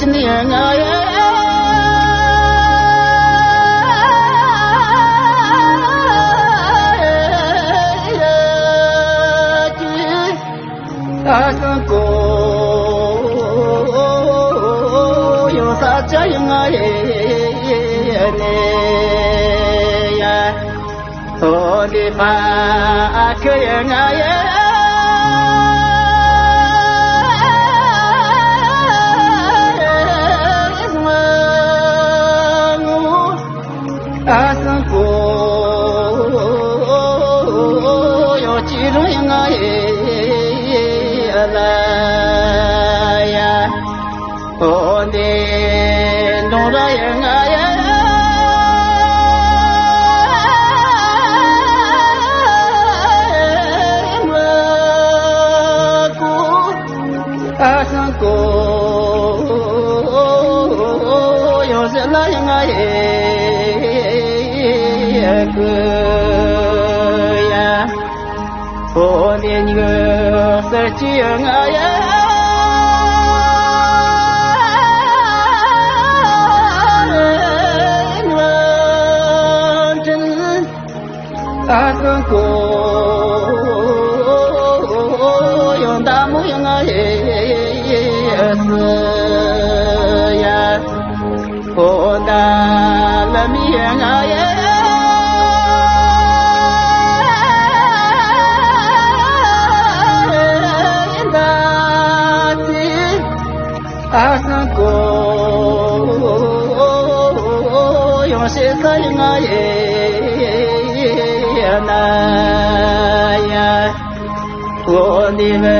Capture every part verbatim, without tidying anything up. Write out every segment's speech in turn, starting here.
ནི་ང་ཡ། ཨ་སང་ཀོ་ཡོང་ས་ཅ་ཡང་ང་ཡ་ནི་ཡ། ཨོ་ནི་ཕ་ཨ་ཁུ་ཡ་ང་ཡ། ཨ་སང་ཀོ་ཡོ་ཅི་རུ་ཡ་ང་ཡ་ལ་ཡ། ཨོ་ནི་ནོ་ར་ཡ་ང་ཡ། ཨ་སང་ཀོ་ཡོ་ཟེ་ལ་ཡ་ང་ཡ་ཀུ་ཡ། ཨོ་ནི་ཉི་གུ་སར་ཅི་ཡ་ང་ཡ། ཨ་སང་ཀོ་ཡོང་ད་མོ་ཡ་ང་ཡ་སི་ཡ། ཨོ་ད་ལ་མི་ཡ་ང་ཡ། ཨ་སང་ཀོ་ཡོང་ཤེས་ས་ཡ་ང་ཡ་ན་ཡ། ཨོ་ནི་བེ་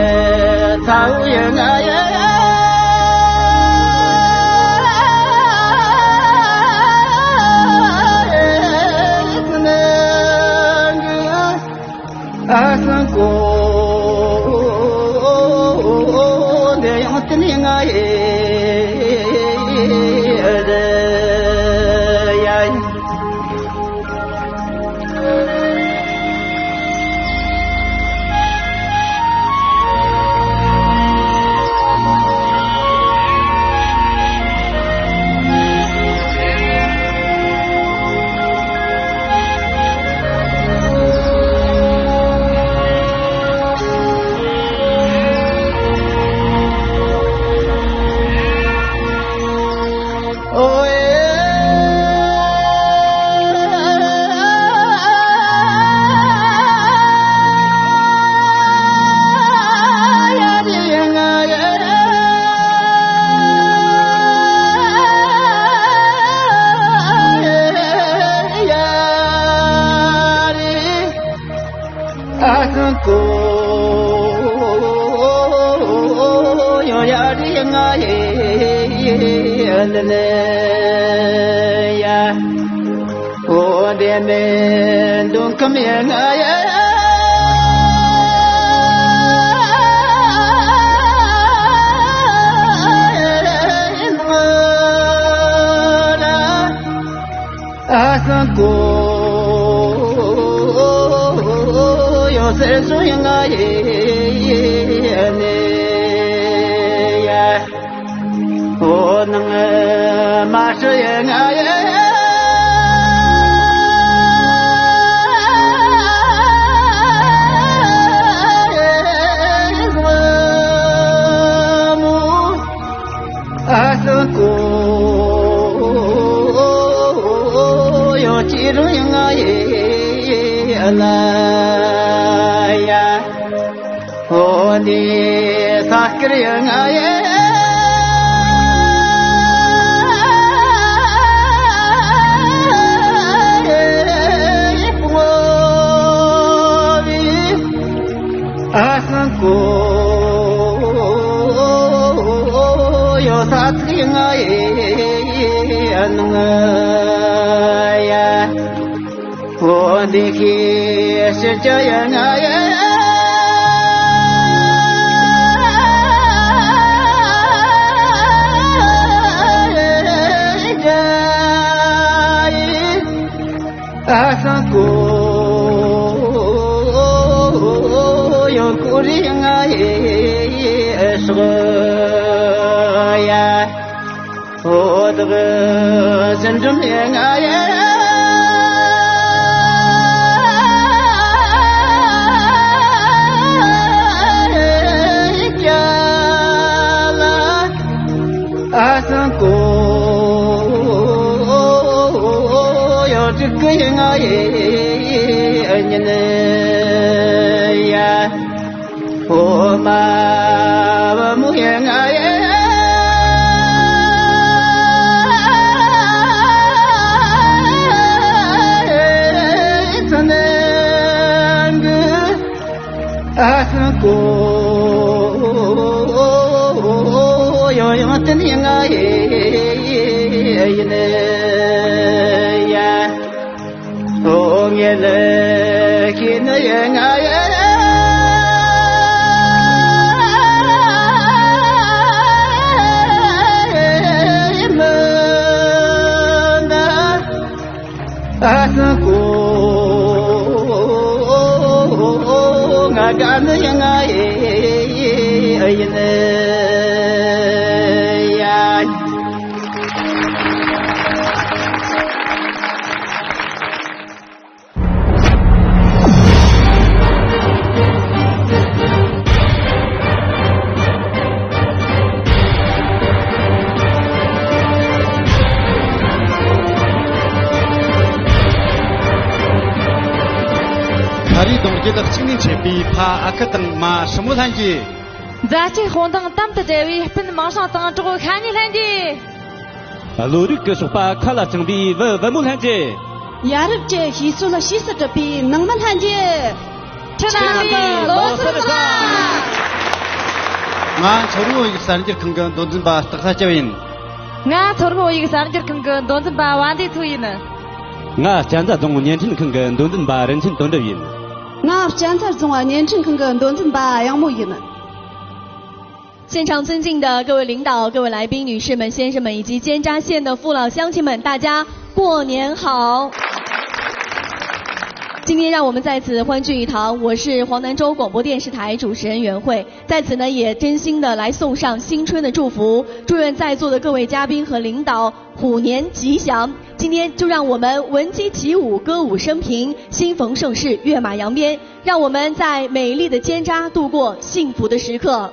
ཚ་ཡ་ང་ཡ། ཨ་སང་ཀོ་འདི་ཡང་ཏི་ནི་ང་ཡ་རེ་ཡ། ཨ་ཧུ་ཀོ་ཡོ་ཡ་རི་ང་ཡེ་ལེ་ལེ་ཡ། ཨོ་དེ་མེ་འདུན་ཁམ་ཡ་ང་ཡེ། ཨ་ཧུ་ཀོ་ཡོ་སེ་སུ་ཡ་ང་ཡེ་ནེ་ཡ། ཨོ་ནང་མ་ཧྲི་ཡ་ང་ཡེ། ཨ་ཧུ་ཀོ་ཡོ་ཅི་རུ་ཡ་ང་ཡེ་ལ་ཡ། ཨོ་ནི་ས་ཀིར་ཡ་ང་ཡེ། ཨ་ཧུ་ཀོ་ཡོ་ས་ཀིར་ཡ་ང་ཡེ་ནང་ཡ། ཨོ་འདི་ཁི་ཤེར་ཅ་ཡ་ང་ཡེ། ཨ་ཧུ་ཀོ་ཡོ་ཀུ་རི་ང་ཡེ་སོ་ཡ། འགྲིམ་ཡེ་ང་ཡེ་ཨ་སང་ཀོ་ཡོ་ཏི་ཀི་ཡེ་ང་ཡེ་ཉི་ནེ་ཡ། ཨོ་མ་བ་མུ་ཡེ་ང་ཡེ་ཚ་ནན་གི་ཨ་སང་ཀོ་ཡོ་ཡང་ཏན་ཡེ་ང་ཡེ་ཡེ་ནེ་ཡ། ཨོ་ངེ་ལེ་ཁྱེད་ནི་ཡེ་ང་ཡེ་མི་ན་ཨ་སང་ཀོ་ང་དགའ་ནི་ཡེ་ང་ཡེ་ཡིན་ཡ། ད་རེས་དང་རྒྱུད་གཅིག་ནས་མཆེད་པའི་ཕ་ཨ་ཁུ་དང་མ་ཧྲི་མོ་ལྷན་རྒྱས། མཛའ་བརྩེའི་དཔུང་ཐང་དམ་དུ་སྦྲེལ་བའི་སྤུན་མིང་སྲིང་དང་གྲོགས་ཤ་ཉེ་ལྷན་རྒྱས། བློ་རིག་གི་ཞོགས་པ་མཁའ་ལ་བཅིངས་པའི་བུ་བུ་མོ་ལྷན་རྒྱས། ཡ་རབས་ཀྱི་ཤེས་ཚོད་ཤེས་སུ་གྲུབ་པའི་ནང་མི་ལྷན་རྒྱས། ཁྱེད་རྣམ་པའི་ལོ་གསར་བཟང་། ང་མཚོ་སྔོན་བོད་ཡིག་གསར་འགྱུར་ཁང་གི་མདོ་འཛིན་པ་སྟག་ས་སྐྱབས་ཡིན། ང་མཚོ་སྔོན་བོད་ཡིག་གསར་འགྱུར་ཁང་གི་མདོ་འཛིན་པ་བ་འདི་ཐུ་ཡིན། ང་གཅན་ཚ་རྫོང་བརྙན་འཕྲིན་ཁང་གི་མདོ་འཛིན་པ་རིན་ཆེན་དོན་གྲུབ་ཡིན། ང་གཅན་ཚ་རྫོང་བརྙན་འཕྲིན་ཁང་གི་མདོ་འཛིན་པ་གཡང་མོ་ཡིན། 现场尊敬的各位领导、各位来宾、女士们、先生们以及尖扎县的父老乡亲们，大家过年好！今天让我们再次欢聚一堂，我是黄南州广播电视台主持人袁慧，在此呢也真心的来送上新春的祝福，祝愿在座的各位嘉宾和领导虎年吉祥。今天就让我们闻鸡起舞，歌舞升平，新逢盛世，跃马扬鞭，让我们在美丽的尖扎度过幸福的时刻。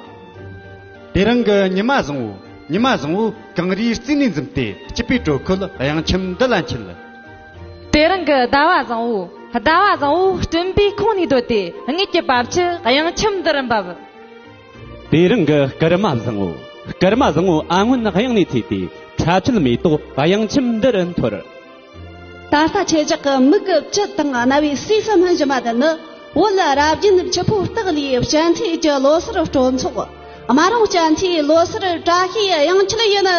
དེ་རིང་གི་ཉི་མ་བཟང་བོ། ཉི་མ་བཟང་བོ་གངས་རིའི་རྩེ་ནས་འཛུམ་སྟེ་སྐྱིད་པའི་དྲོད་ཁོལ་གཡང་ཁྱིམ་འདི་ལ་འཁྱིལ། དེ་རིང་གི་ཟླ་བ་བཟང་བོ། ཟླ་བ་བཟང་བོ་སྤྲིན་པའི་ཁོང་ནས་བརྡོལ་ཏེ་དངུལ་གྱི་བབ་ཆུ་གཡང་ཁྱིམ་འདི་རུ་འབབ། དེ་རིང་གི་སྐར་མ་བཟང་བོ། སྐར་མ་བཟང་བོ་ཨ་སྔོན་གཡང་ནས་ཐོས་ཏེ་ཁྲ་ཆུལ་མེ་ཏོག་གཡང་ཁྱིམ་འདི་རུ་འཐོར། ད་ལྟ་ཁྱེད་ཅག་གི་མིག་གི་བཅུད་དང་རྣ་བའི་ཟས་སུ་སྨིན་བཞིན་པ་འདི་ནི། བོད་ལ་རབ་བརྗིད་ཆུ་ཕོ་སྟག་ལུའི་སྤྱན་ཐོས་ཀྱི་ལོ་སར་སྤྲོ་ཚོགས། དམར་རོང་སྤྱན་ཐོས་ལོ་སར་བཀྲ་ཤིས་གཡང་ཁྱིམ་ཡིན།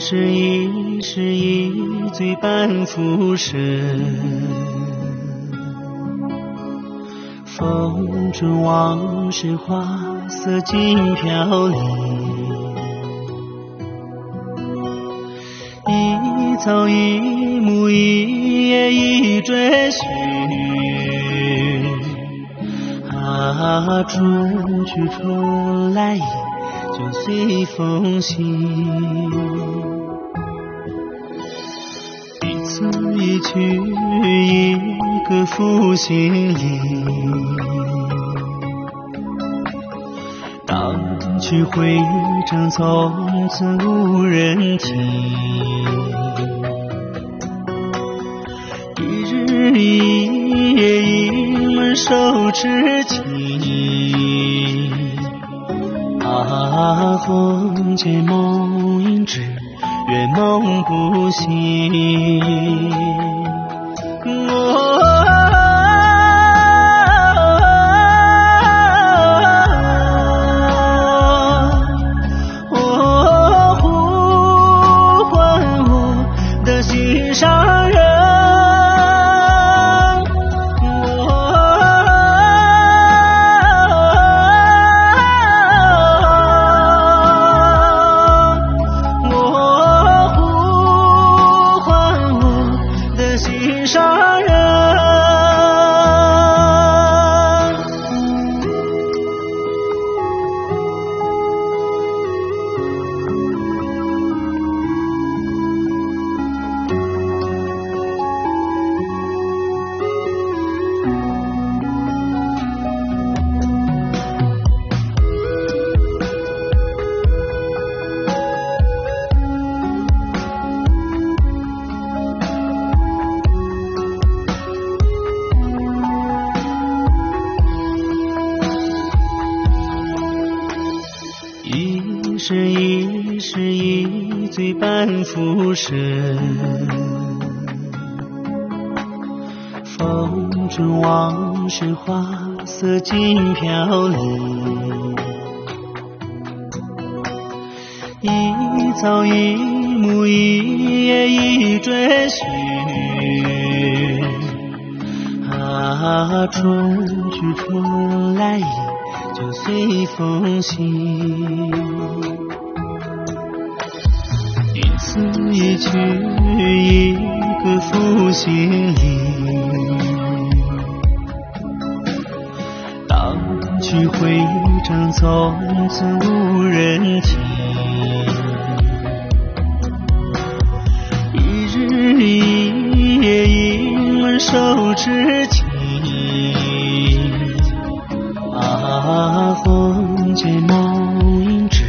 是一时一醉半浮生，风中往事花色尽飘零。一朝一暮，一夜一追寻。啊，春去春来，就随风行。一字一句，一个负心汉。当去回肠，从此无人听。一日一夜，一门手持琴。啊，魂牵梦萦，只愿梦不醒。一生一世，一醉半浮生。风中往事花色尽飘零。一朝一暮，一夜一追寻。啊，春去春来，就随风行。一字一句，一个负心汉。当去回肠，从此无人听。一日一夜，一门手持琴。啊，魂牵梦萦，只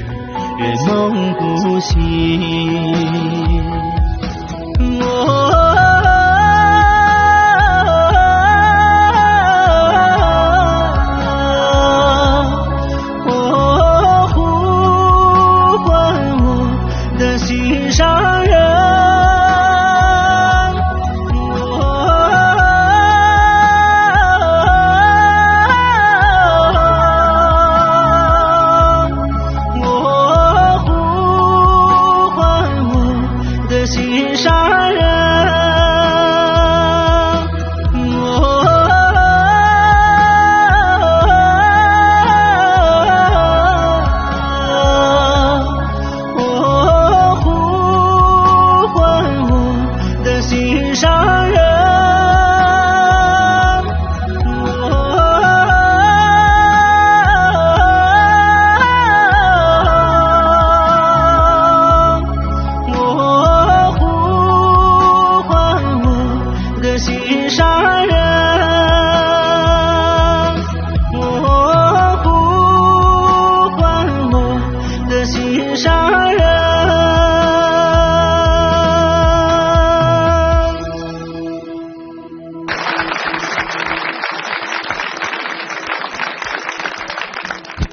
愿梦不醒。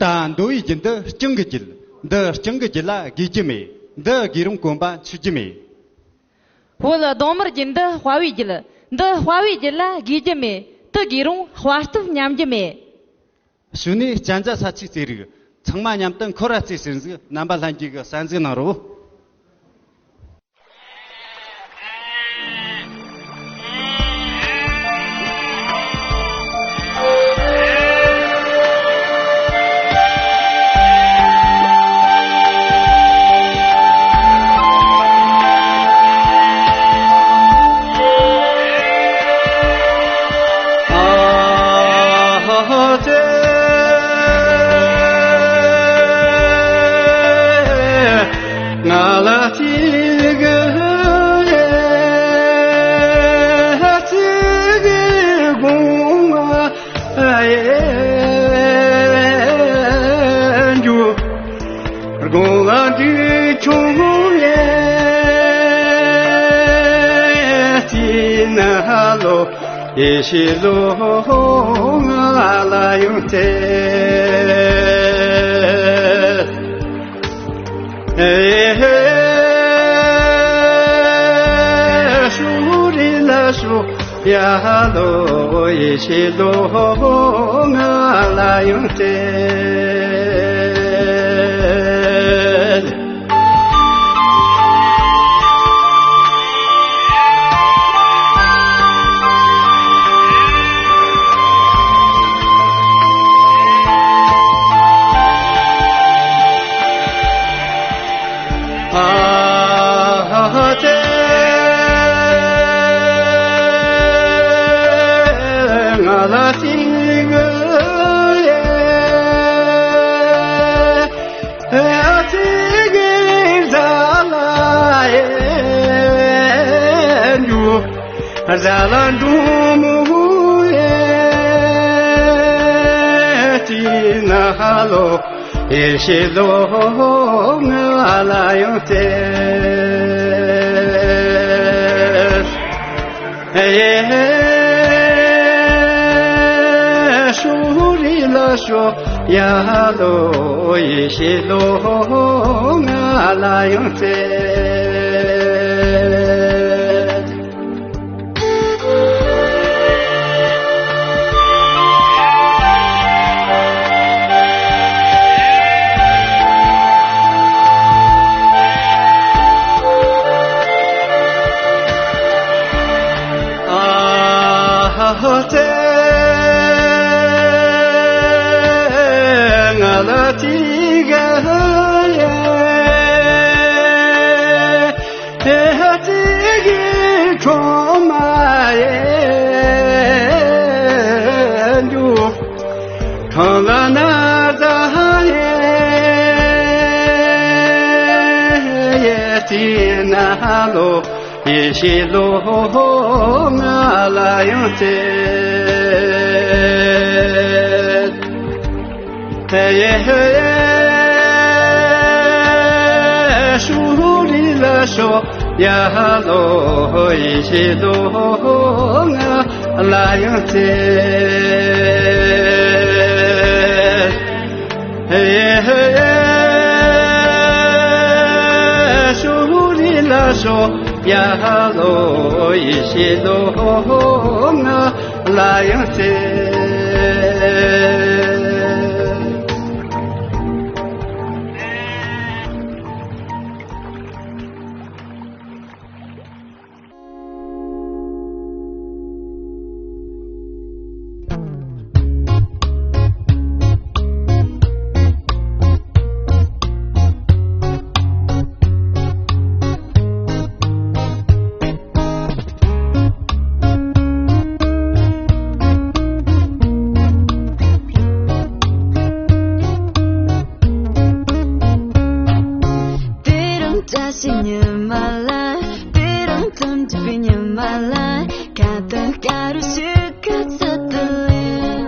ད་མདོ་བའི་རྒྱུད་འདི་རྐྱང་གི་རྒྱུད། འདི་རྐྱང་གི་རྒྱུད་ལ་དགོས་རྒྱུ་མེད། འདི་དགོས་རུང་གོམས་པ་འཆུ་རྒྱུ་མེད། བོད་གདོང་དམར་རྒྱུད་འདི་དཔའ་བོའི་རྒྱུད། འདི་དཔའ་བོའི་རྒྱུད་ལ་དགོས་རྒྱུ་མེད། དེ་དགོས་རུང་དཔའ་སྟོབས་ཉམས་རྒྱུ་མེད། གཞུག་ནས་གཅན་ཚ་ས་ཆའི་རྩེ་རིགས་ཚང་མ་མཉམ་དུ་འཁོར་བ་རྩེ་ཟིན་ཟིག་རྣམ་པ་ལྷན་རྒྱས་ཀྱིས་གསན་གཟིགས་གནང་རོགས། ང་འདི་ཆུང་ངུ་ལས་ཅི་ན་ལོ་ཡེ་ཤེས་ལོ་ང་ལ་ཡོང་ཚེ། ཤུ་རི་ལ་ཤུ་ཡ་ལོ་ཡེ་ཤེས་ལོ་ང་ལ་ཡོང་ཚེ། ཨ་ཧ་ཧ་ཚེ། ང་ལ་ཅི་གི་ཡེ། ཨ་ཅི་གི་ཟ་ལ་ཡེ་འཇུ། ཟ་ལ་འགྲོ་མུ་ཡེ། ཅི་ན་ལོ་ཡེ་ཤེས་ལོ་ང་ལ་ཡོང་ཚེ། ཡེ་ཤུ་རི་ལ་ཤོ་ཡ་ལོ་ཡེ་ཤེས་ལོ་ང་ལ་ཡོང་ཚེ། ཨ་ཧ་ཧ་ཚེ། ང་ལ་ཅི་ག་ཡེ། ཨེ་ཧ་ཅི་གི་ཁྲོ་མ་ཡེ་འདུག་ཁང་ལ་ན་ཟ་ཡེ་ཡེ་ཅི་ན་ལོ་ཡེ་ཤེས་ལོ་ང་ལ་ཡོང་ཚེ། ཧེ་ཡེ་ཧེ་ཡེ། ཤུ་རི་ལ་ཤོ་ཡ་ལོ་ཡེ་ཤེས་ལོ་ང་ལ་ཡོང་ཚེ། ཧེ་ཡེ་ཧེ་ཡེ། ཤུ་རི་ལ་ཤོ་ཡ་ལོ་ཡེ་ཤེས་ལོ་ང་ལ་ཡོང་ཚེ། དེ་རིང་བཀྲ་ཤིས་ཉི་མ་ལ། དེ་རིང་འཛུམ་གྱི་ཉི་མ་ལ། ཁ་དང་དཀར་རོ་ཞིག་ག་ཚོད་དུ་ལེན།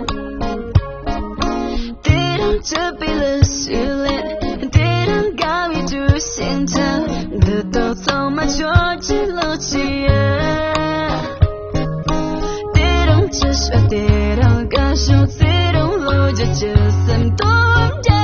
དེ་རིང་སྤྱོད་པའི་ལུས་ཤིག་ལེན། དེ་རིང་དགའ་བའི་གྲུ་བཞིན་འཆང་། འདི་དག་ཚང་མ་ཁྱོད་ཀྱི་ལོ་ཅི་ཡ། དེ་རིང་ཅི་ཤོད་དེ་རིང་དགའ་ཤོག་དེ་རིང་ལོ་བརྒྱ་ཅི་སེམས་སྟོང་རྒྱ།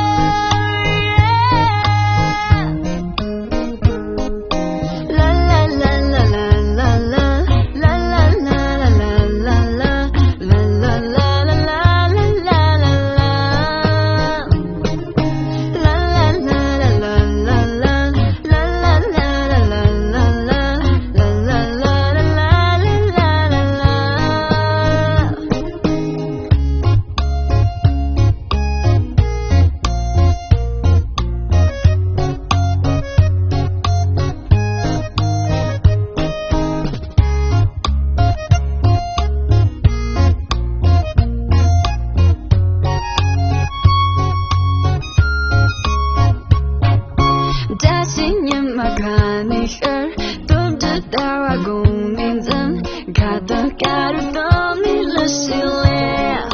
བཀྲ་ཤིས་ཉི་མ་ཁ་ནས་ཤར། དུམ་གྲུ་ཟླ་བ་དགུང་ནས་འཛིན། ཁ་དོག་དཀར་རོ་སྟོང་ནས་ལུས་ཤིག་ལེན།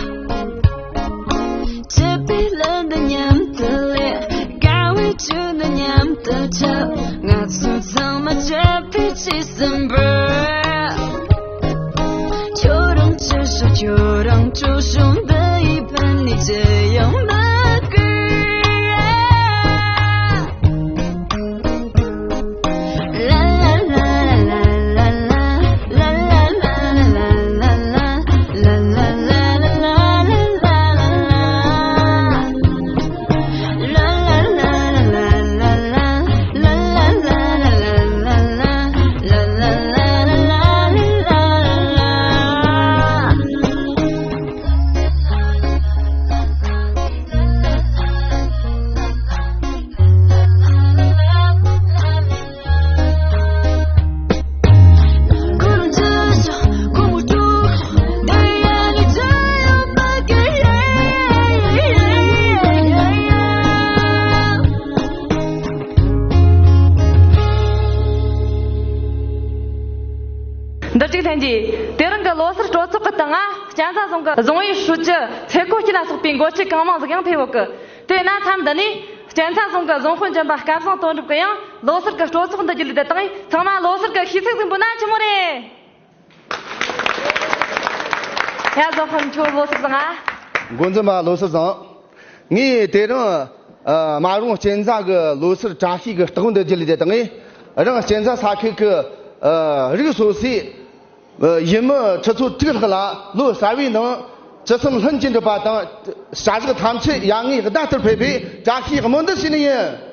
སྤྱོད་པའི་ལུས་འདི་མཉམ་དུ་ལེན། དགའ་བའི་གྲུ་འདི་མཉམ་ ས་ཆ་ང་ཚོ་ཚང་མ་བཅས་པའི་ཅི་སེམས་པར། ཁྱོད་རང་ཅི་ཞོག་ཁྱོད་རང་ཅི་ཞོག་འདི་ཡི་ཕན་ནི་ཅི་ཡང་མ་དགོས། འདི་གཅིག་ལྷན་རྒྱས། དེ་རིང་གི་ལོ་སར་སྤྲོ་ཚོགས་ཀྱི་སྟེང་ང་གཅན་ཚ་རྫོང་གི་རྫོང་ཡུལ་ཧྲུའུ་ཅི་ཚེ་ཁོ་སྐྱིད་ལ་སོགས་པའི་འགོ་ཁྲིད་གང་མང་ཟིག་ཡང་ཕེབས་ཡོད་གི། དེས་ན་མཚམས་འདི་ནས་གཅན་ཚ་རྫོང་གི་རྫོང་དཔོན་གཞོན་པ་སྐལ་བཟང་དོན་གྲུབ་ཀྱིས་ཡང་ལོ་སར་གྱི་སྤྲོ་ཚོགས་འདི་བརྒྱུད་ལས་བསྡད་དང་། ཚང་མ་ལོ་སར་གྱི་ཤིས་ཚིག་ཟིག་འབུལ་ན་ཆི་མོ་རེད། ཡ། རྫོང་དཔོན་ཁྱོད་ལོ་སར་བཟང་ཨ། འགོ་འཛིན་པ་ལོ་སར་བཟང་། ངས་དེ་རིང་ཨ་རྨ་རོང་གཅན་ཚ་གི་ལོ་སར་བཀྲ་ཤིས་ཀྱི་རྟགས་འདི་བརྒྱུད་ལས་བསྡད་དང་། ཨེ། རང་གཅན་ཚ་ས་ཁུལ་གྱི་ཨ་རིགས་སོ་སོའི་ཨ་ཡུལ་མི་ཆུ་ཚོད་དྲུག་ལྷག་ལ་ལོ་གསར་བའི་ནང་ཅི་བསམ་ལྷུན་གྱིས་འགྲུབ་པ་དང་། བྱ་གཞག་ཐམས་ཅད་ཡར་ངོའི་ཟླ་ལྟར་ཕེབས་པའི་བཀྲ་ཤིས་སྨོན་འདུན་ཞུ་ནི་ཡིན།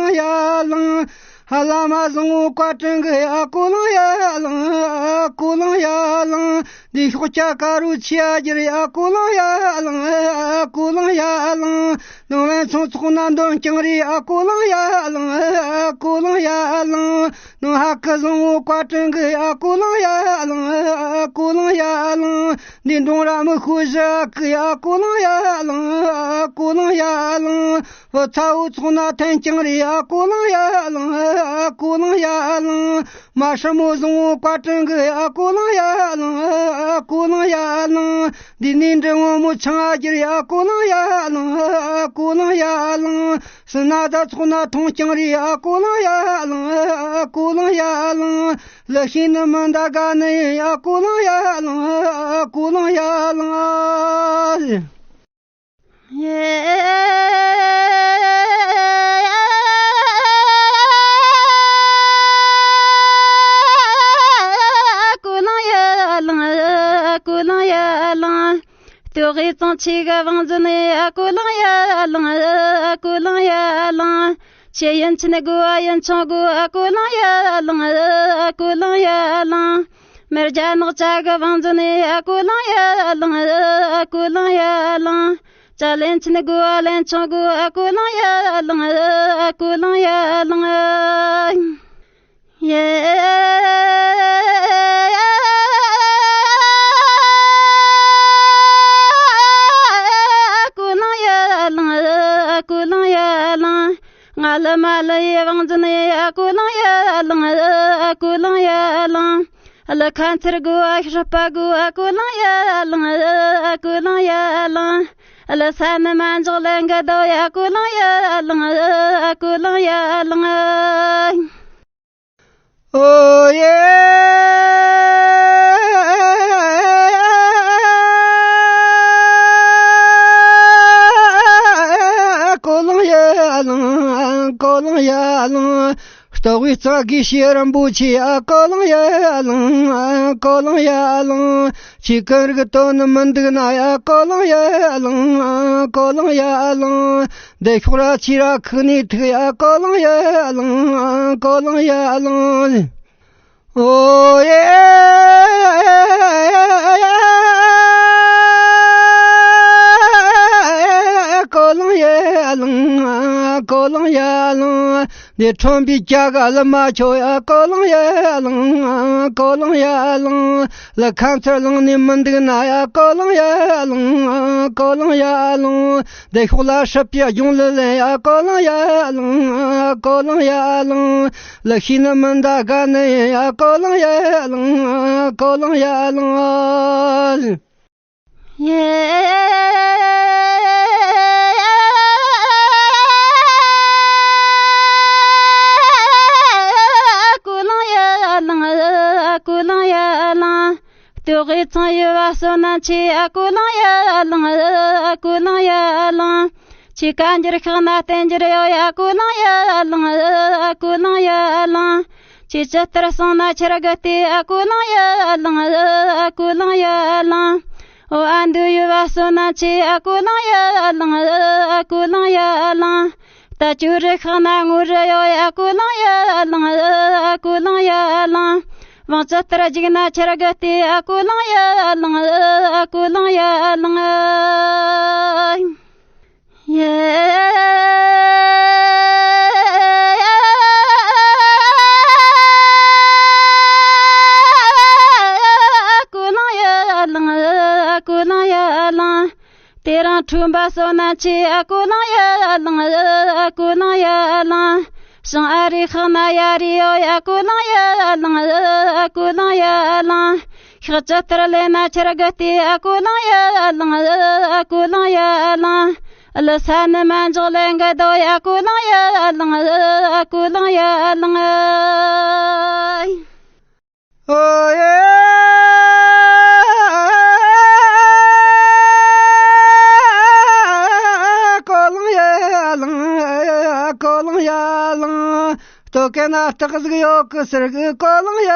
ཡ་ལང་། ཧ་ལ་མ་བཟང་བོ་བཀའ་དྲིན་གི་ཨ་ཀོ་ལང་ཡ་ལང་། ཨ་ཀོ་ལང་ཡ་ལང་། འདི་ཤོག་ཆ་ཀ་རུ་ཆི་ཡ་གྱི་རེད། ཨ་ཀོ་ལང་ཡ་ལང་། ཨ་ཀོ་ལང་ཡ་ལང་། ནང་ལན་ཚང་ཚོགས་ན་འདོན་རྐྱང་རེད། ཨ་ཀོ་ལང་ཡ་ལང་། ཨ་ཀོ་ལང་ཡ་ལང་། ནང་ཧ་ཀི་བཟང་བོ་བཀའ་དྲིན་གི་ཨ་ཀོ་ལང་ཡ་ལང་། ཨ་ཀོ་ལང་ཡ་ལང་། འདི་འབྲོང་ར་མི་ཤོད་བཞི་ཨ་ཀི་ཨ་ཀོ་ལང་ཡ་ལང་། ཨ་ཀོ་ལང་ཡ་ལང་། བུ་ཚ་བོ་ཚོགས་ན་འཐེན་རྐྱང་རེད། ཨ་ཀོ་ལང་ཡ་ལང་། ཨ་ཀོ་ལང་ཡ་ལང་། མ་ཧྲ་མོ་བཟང་བོ་བཀའ་དྲིན་གི་ཨ་ཀོ་ལང་ཡ་ལང་། ཨ་ཀོ་ལང་ཡ་ལང་། འདི་ནས་འབྲི་བོ་མོ་ཆང་ཨ་གྱི་རེད། ཨ་ཀོ་ལང་ཡ་ལང་། ཨ་ཀོ་ལང་ཡ་ལང་། སི་ན་ད་ཚོགས་ན་འཐུང་རྐྱང་རེད། ཨ་ཀོ་ལང་ཡ་ལང་། ཨ་ཀོ་ལང་ཡ་ལང་། ལི་ཤིན་ནི་མི་འདའ་ག་ནི་ཡིན། ཨ་ཀོ་ལང་ཡ་ལང་། ཨ་ཀོ་ལང་ཡ་ལང་། ཡེ། ཨ་ཀོ་ལང་ཡ་ལང་། ཨ་ཀོ་ལང་ཡ་ལང་། ལྟོ་གོས་གཙང་ཆེ་གི་བང་མཛོད་ནས། ཨ་ཀོ་ལང་ཡ་ལང་། ཨ་ཀོ་ལང་ཡ་ལང་། ཆེ་ཡིན་ཆེན་དགོས་ཨ་ཡིན་ཆུང་དགོས། ཨ་ཀོ་ལང་ཡ་ལང་། ཨ་ཀོ་ལང་ཡ་ལང་། མེར་རྒྱ་ནག་ཅག་གི་བང་མཛོད་ནས། ཨ་ཀོ་ལང་ཡ་ལང་། ཨ་ཀོ་ལང་ཡ་ལང་། ཅ་ལན་ཆེན་དགོས་ཨ་ལན་ཆུང་དགོས། ཨ་ཀོ་ལང་ཡ་ལང་། ཨ་ཀོ་ལང་ཡ་ལང་། ཡེ། ཨ་ཀོ་ལང་ཡ་ལང་། ཨ་ཀོ་ལང་ཡ་ལང་། ང་ལ་མ་ལ་ཡི་བང་མཛོད་ནས། ཨ་ཀོ་ལང་ཡ་ལང་། ཨ་ཀོ་ལང་ཡ་ལང་། ལ་ཁ་མཚར་དགོས་ཨ་ཤི་ཧྲ་པ་དགོས། ཨ་ཀོ་ལང་ཡ་ལང་། ཨ་ཀོ་ལང་ཡ་ལང་། ལ་ས་ནི་མ་འཇོག་ལེན་གི་དོ། ཨ་ཀོ་ལང་ཡ་ལང་། ཨ་ཀོ་ལང་ཡ་ལང་། ཨོ་ཡེ། ཀོ་ལང་ཡ་ལང་། ཀོ་ལང་ཡ་ལང་། ལྟོ་གོས་གཙང་དགོས་ཤེས་རིན་པོ་ཆེ། ཨ་ཀོ་ལང་ཡ་ལང་། ཨ་ཀོ་ལང་ཡ་ལང་། ཆི་ཀན་རིག་དོན་མི་འདུག་ན། ཨ་ཀོ་ལང་ཡ་ལང་། ཨ་ཀོ་ལང་ཡ་ལང་། འདི་ཤོག་ར་ཆི་ར་ཁུག་ནས་ཐུག། ཨ་ཀོ་ལང་ཡ་ལང་། ཨ་ཀོ་ལང་ཡ་ལང་། ཨོ་ཡེ། ཀོ་ལང་ཡ་ལང་། ཀོ་ལང་ཡ་ལང་། འདི་ཁྲོན་པའི་སྐྱ་ག་ལ་མ་ཆོ། ཡ་ཀོ་ལང་ཡ་ལང་། ཀོ་ལང་ཡ་ལང་། ལ་ཁ་མཚར་ལང་ནི་མི་འདུག་ན། ཡ་ཀོ་ལང་ཡ་ལང་། ཀོ་ལང་ཡ་ལང་། འདི་ཤོག་ལ་སྲིད་པའི་སྒྱུང་ལི་ལེན། ཡ་ཀོ་ལང་ཡ་ལང་། ཀོ་ལང་ཡ་ལང་། ལ་ཤི་ནི་མི་འདའ་ག་ནི་ཡིན། ཡ་ཀོ་ལང་ཡ་ལང་། ཀོ་ལང་ཡ་ལང་། ཡེ། ཀོ་ལང་ཡ་ལང་། ཀོ་ལང་ཡ་ལང་། ལྟོ་གོས་གཙང་ཡོད་པ་བསོད་ནམས་ཆེ། ཨ་ཀོ་ལང་ཡ་ལང་། ཨ་ཀོ་ལང་ཡ་ལང་། ཆི་ཀ་འགྱུར་ཤག་ན་བསྟན་འགྱུར་ཡོད། ཨ་ཀོ་ལང་ཡ་ལང་། ཨ་ཀོ་ལང་ཡ་ལང་། ཆི་ཇི་ལྟར་སོང་ན་ཁྱེར་གི་ལྟོས། ཨ་ཀོ་ལང་ཡ་ལང་། ཨ་ཀོ་ལང་ཡ་ལང་། འོ་ཨ་འདུ་ཡོད་པ་བསོད་ནམས་ཆེ། ཨ་ཀོ་ལང་ཡ་ལང་། ཨ་ཀོ་ལང་ཡ་ལང་། ད་ཅུ་རི་ཤག་ན་ངུ་རི་ཡོད། ཨ་ཀོ་ལང་ཡ་ལང་། ཨ་ཀོ་ལང་ཡ་ལང་། བང་ཅི་ལྟར་རྒྱུག་ན་ཁྱེར་གི་ལྟོས། ཨ་ཀོ་ལང་ཡ་ལང་། ཨ་ཀོ་ལང་ཡ་ལང་། ཡེ། ཀོ་ལང་ཡ་ལང་། ཀོ་ལང་ཡ་ལང་། དེ་རིང་ཁྲོན་པ་བསོད་ནམས་ཆེ། ཨ་ཀོ་ལང་ཡ་ལང་། ཨ་ཀོ་ལང་ཡ་ལང་། བྱང་ཨ་རི་ཤག་ན་ཡ་རི་ཡོད། ཨ་ཀོ་ལང་ཡ་ལང་། ཨ་ཀོ་ལང་ཡ་ལང་། ཤག་ཇི་ལྟར་ལེན་ན་ཁྱེར་གི་ལྟོས། ཨ་ཀོ་ལང་ཡ་ལང་། ཨ་ཀོ་ལང་ཡ་ལང་། ལ་ས་ནི་མ་འཇོག་ལེན་གི་དོ། ཨ་ཀོ་ལང་ཡ་ལང་། ཨ་ཀོ་ལང་ཡ་ལང་། ཨོ་ཡེ། ཀོ་ལང་ཡ་ལང་། ཀོ་ལང་ཡ་ལང་། ལྟོ་གན་ན་སྟག་ཟིག་ཡོད་གི་ཟེར་གི། ཀོ་ལང་ཡ་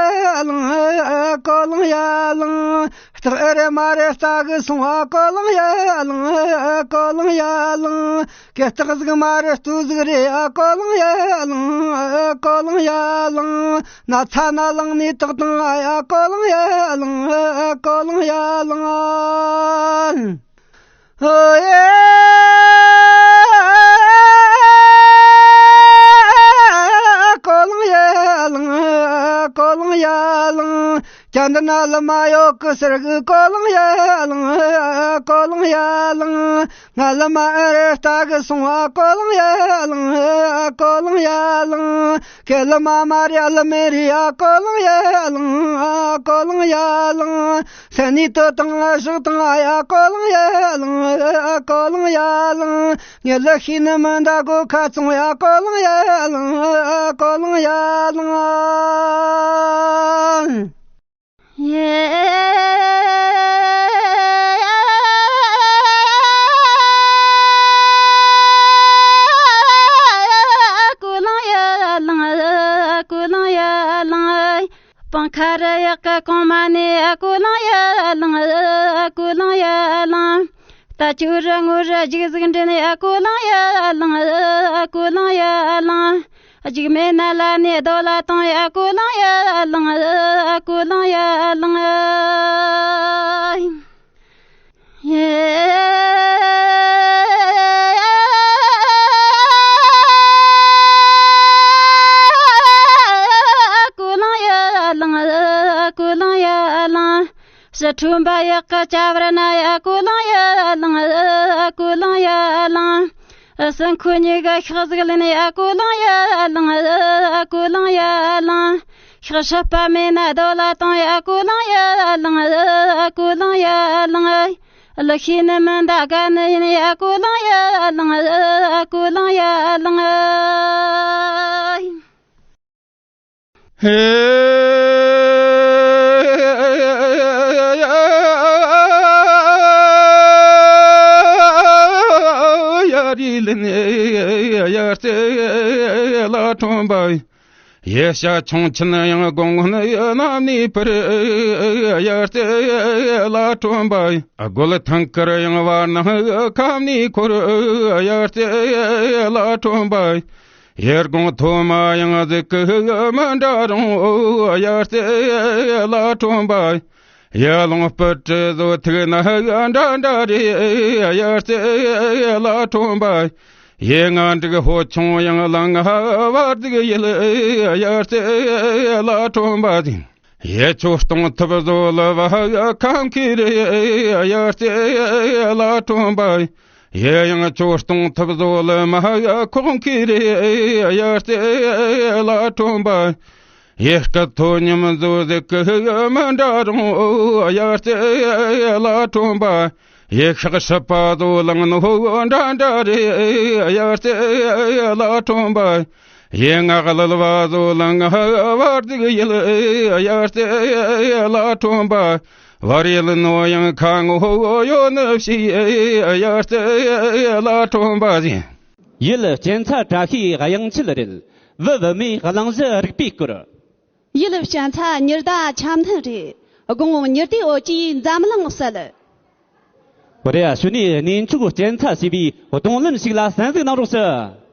ལང་ཨ། ཀོ་ལང་ཡ་ལང་། སྟག་ཨེ་རེད་མ་རེད་ལྟ་གི་སོང་ཨ། ཀོ་ལང་ཡ་ལང་ཨ། ཀོ་ལང་ཡ་ལང་། གན་སྟག་ཟིག་མ་རེད་སྟོད་ཟིག་རེད་ཨ། ཀོ་ལང་ཡ་ལང་ཨ། ཀོ་ལང་ཡ་ལང་། ན་ཚ་ན་ལངས་ནས་ཏག་ཏང་ཨ་ཡ། ཀོ་ལང་ཡ་ལང་ཨ། ཀོ་ལང་ཡ་ལང་ཨ། ཨོ་ཡ། ཀོ་ལང་ཡ་ལང་ཨ། ཀོ་ལང་ཡ་ལང་། ཅན་དེ་ན་ལི་མ་ཡོད་གི་ཟེར་གི། ཀོ་ལང་ཡ་ལང་ཨ། ཀོ་ལང་ཡ་ལང་། ང་ལི་མ་ཨེ་རེད་ལྟ་གི་སོང་ཨ། ཀོ་ལང་ཡ་ལང་ཨ། ཀོ་ལང་ཡ་ལང་། གན་ལི་མ་མ་རེད་ཨ། ལི་མེ་རེད་ཨ། ཀོ་ལང་ཡ་ལང་ཨ། ཀོ་ལང་ཡ་ལང་། སེམས་ནས་ལྟོ་བཏང་ཨ། ཞག་བཏང་ཨ་ཡ། ཀོ་ལང་ཡ་ལང་ཨ། ཀོ་ལང་ཡ་ལང་། ངས་ལི་ཤེས་ནི་མིན་ད་སྒོ་ཁ་བཙོང་ཡ། ཀོ་ལང་ཡ་ལང་ཨ། ཀོ་ལང་ཡ་ལང་ཨ། ཡེ། ཀོ་ལང་ཡ་ལང་ཨ། ཀོ་ལང་ཡ་ལང་ཨ། སྤང་ཁ་རི་གཡག་གི་གོང་མ་ནས་ཨ། ཀོ་ལང་ཡ་ལང་ཨ། ཀོ་ལང་ཡ་ལང་། རྟ་ཅོ་རི་ངོ་རི་རྒྱུག་ཟིག་འདྲེན་ནས་ཨ། ཀོ་ལང་ཡ་ལང་ཨ། ཀོ་ལང་ཡ་ལང་། རྒྱུག་མེད་ན་ལ་ནས་རྡོ་ལ་གཏོང་ཡ། ཨ། ཀོ་ལང་ཡ་ལང་ཨ། ཀོ་ལང་ཡ་ལང་ཨ། ཡེ། ཀོ་ལང་ཡ་ལང་ཨ། ཀོ་ལང་ཡ་ལང་། ཕྱི་དྲོ་འབབ་གཡག་གི་ཅ་བར་ན་ཡ། ཨ། ཀོ་ལང་ཡ་ལང་ཨ། ཀོ་ལང་ཡ་ལང་། སྲིན་ཁོ་གཉིས་ཀ་ཤག་ཟིག་ལེན་ནས་ཨ། ཀོ་ལང་ཡ་ལང་ཨ། ཀོ་ལང་ཡ་ལང་། ཤག་ཤི་པ་མེད་ན་རྡོ་ལ་གཏོང་ཡ། ཨ། ཀོ་ལང་ཡ་ལང་ཨ། ཀོ་ལང་ཡ་ལང་། ལི་ཤེས་ནི་མིན་ད་དགའ་ནི་ཡིན་ཡ། ཨ། ཀོ་ལང་ཡ་ལང་ཨ། ཀོ་ལང་ཡ་ལང་། ཧེ། ཡ་རི་ལི་ནི་ཡ་རྩེ་ལ་ཁྲོན་པ། ཡེ་ཤ་ཆུང་ཆེན་ཡང་དགོང་སྔོན་གནམ་ནས་འཕུར། ཡ་རྩེ་ལ་ཁྲོན་པ། རྒོད་ཐང་དཀར་ཡང་བར་སྣང་ཁམས་ནས་འཁོར། ཡ་རྩེ་ལ་ཁྲོན་པ། ཡེ་དགོང་ཐོག་མ་ཡང་གཟིག་གི་མི་འདྲ་རུང་། ཡ་རྩེ་ལ་ཁྲོན་པ། ཡེ་ལོང་སྤུ་གྲི་བཟོ་ཐུག་ན་འདྲ་འདྲ་རེད། ཡ་རྩེ་ལ་ཁྲོན་པ། ཡེ་ང་འབྲུག་ཕོ་ཆུང་ཡང་ལང་བར་འདུག་ཡིད། ཡ་རྩེ་ལ་ཁྲོན་པ། ཡེ་ཁྱོད་གཏོང་ཐུབ་བཟོ་ལ་བ་ཁམ་ཁི་རེད། ཡ་རྩེ་ལ་ཁྲོན་པ། ཡེ་ཡང་ཁྱོད་གཏོང་ཐུབ་བཟོ་ལ་མ་ཁོག་ཁི་རེད། ཡ་རྩེ་ལ་ཁྲོན་པ། ཡེ་སྐད་ཐོ་ཉམས་བཟོ་ཟིག་གི་མི་འདྲ་རུང་། ཡ་རྩེ་ལ་ཁྲོན་པ། ཡེ་ཤག་ཤི་པ་དོ་ལང་ནོ་འདྲ་འདྲ་རེད། ཡ་རྩེ་ལ་ཁྲོན་པ། ཡེ་ངག་ལ་ལ་བ་དོ་ལང་བར་འདུག་ཡིད། ཡ་རྩེ་ལ་ཁྲོན་པ། བར་ཡིད་ནོ་ཡང་ཁ་ངོ་ཡོད་ནི་ཕྱི། ཡ་རྩེ་ལ་ཁྲོན་པ། ཡིད་སྤྱན་ཚ་བཀྲ་ཤིས་དབྱངས་འཁྱུད་རེད། བུ་བུ་མོའི་གླེང་གཞི་རིག་པའི་སྐོར། ཡིད་སྤྱན་ཚ་ཉི་ཟླ་འཆམ་མཐུན་རེད། དགོང་ཉི་ཟླའི་འོད་ཀྱིས་འཛམ་གླིང་གསལ། རེད། ཞུ་ནས་གནས་མཆོག་སྤྱན་ཚ་ཞེས་པའི་རྡུང་ལེན་ཞིག་ལ་གསན་གཟིགས་གནང་རོགས་ཞུ།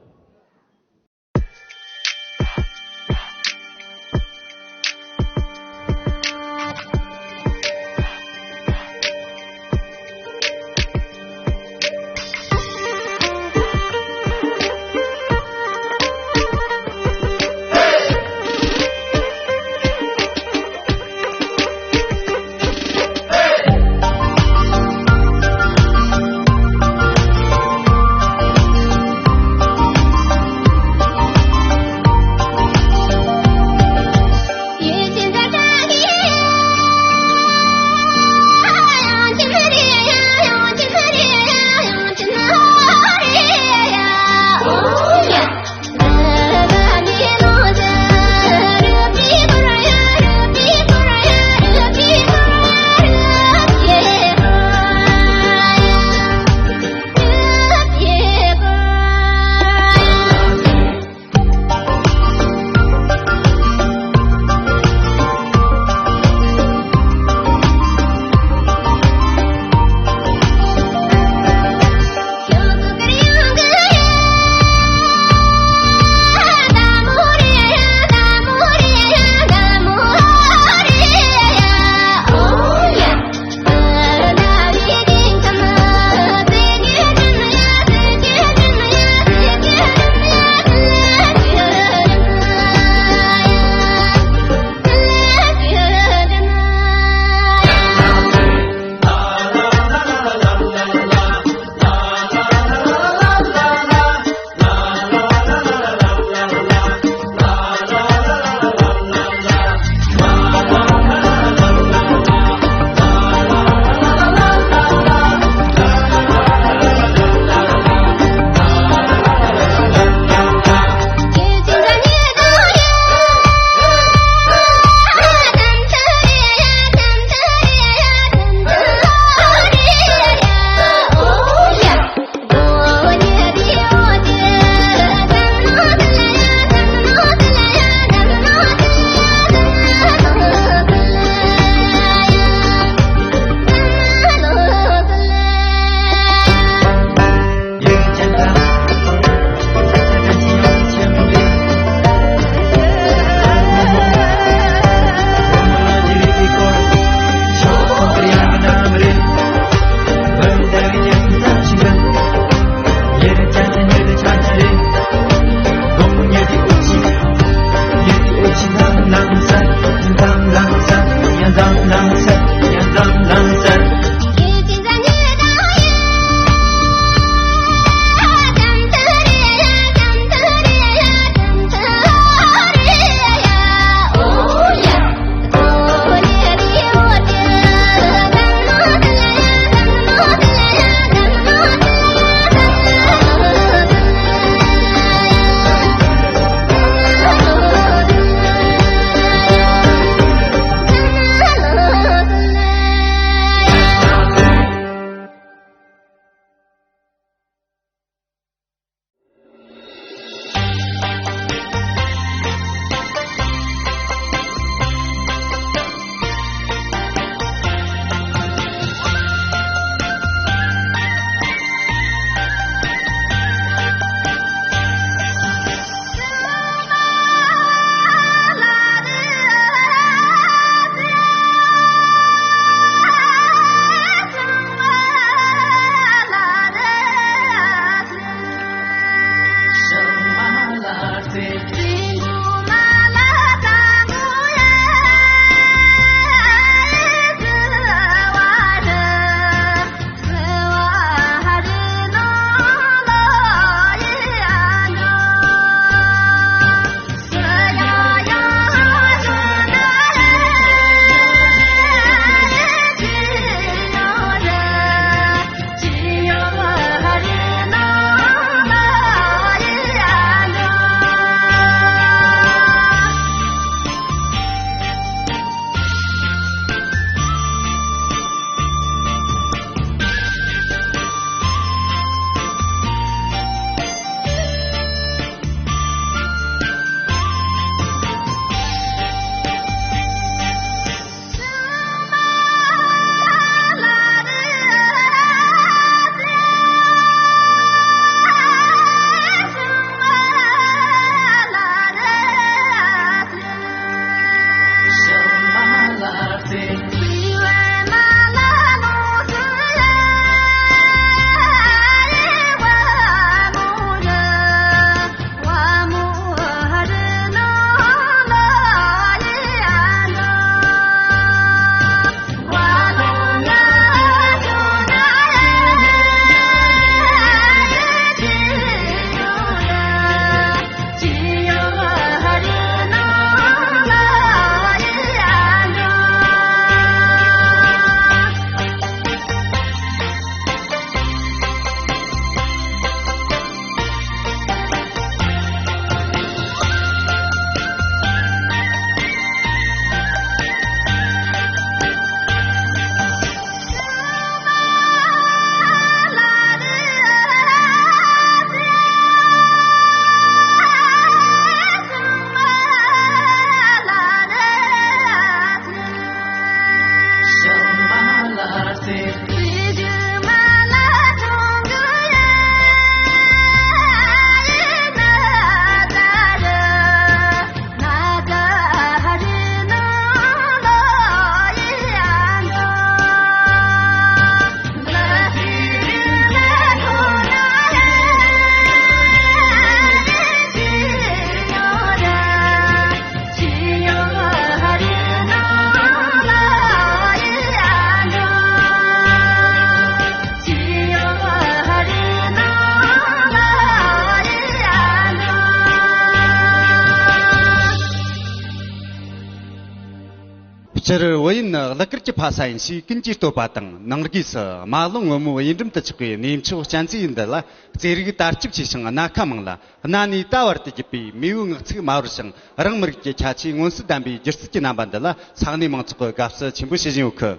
དེར་བོད་ཡུལ་ནི་གླུ་གར་གྱི་ཕ་ས་ཡིན་ཞེས་ཀུན་གྱིས་བསྟོད་པ་དང་། ནང་སྒོས་སུ་རྨ་ཀླུང་སྔོན་མོའི་དབྱེ་འབྲུམ་དུ་ཆགས་པའི་གནས་མཆོག་གཅན་ཚའི་ཡུལ་འདི་ལ། རྩེད་རིགས་དར་ཁྱབ་ཆེ་ཞིང་སྣ་ཁ་མང་ལ། གནའ་ནས་ད་བར་དུ་བརྒྱུད་པའི་མེས་པོའི་ངག་ཚིག་མ་བོར་ཞིང་། རང་མི་རིགས་ཀྱི་ཁྱད་ཆོས་མངོན་གསལ་ལྡན་པའི་སྒྱུ་རྩལ་གྱི་རྣམ་པ་འདི་ལ་ས་གནས་མང་ཚོགས་ཀྱིས་དགའ་བསུ་ཆེན་པོ་བྱེད་བཞིན་ཡོད་གི།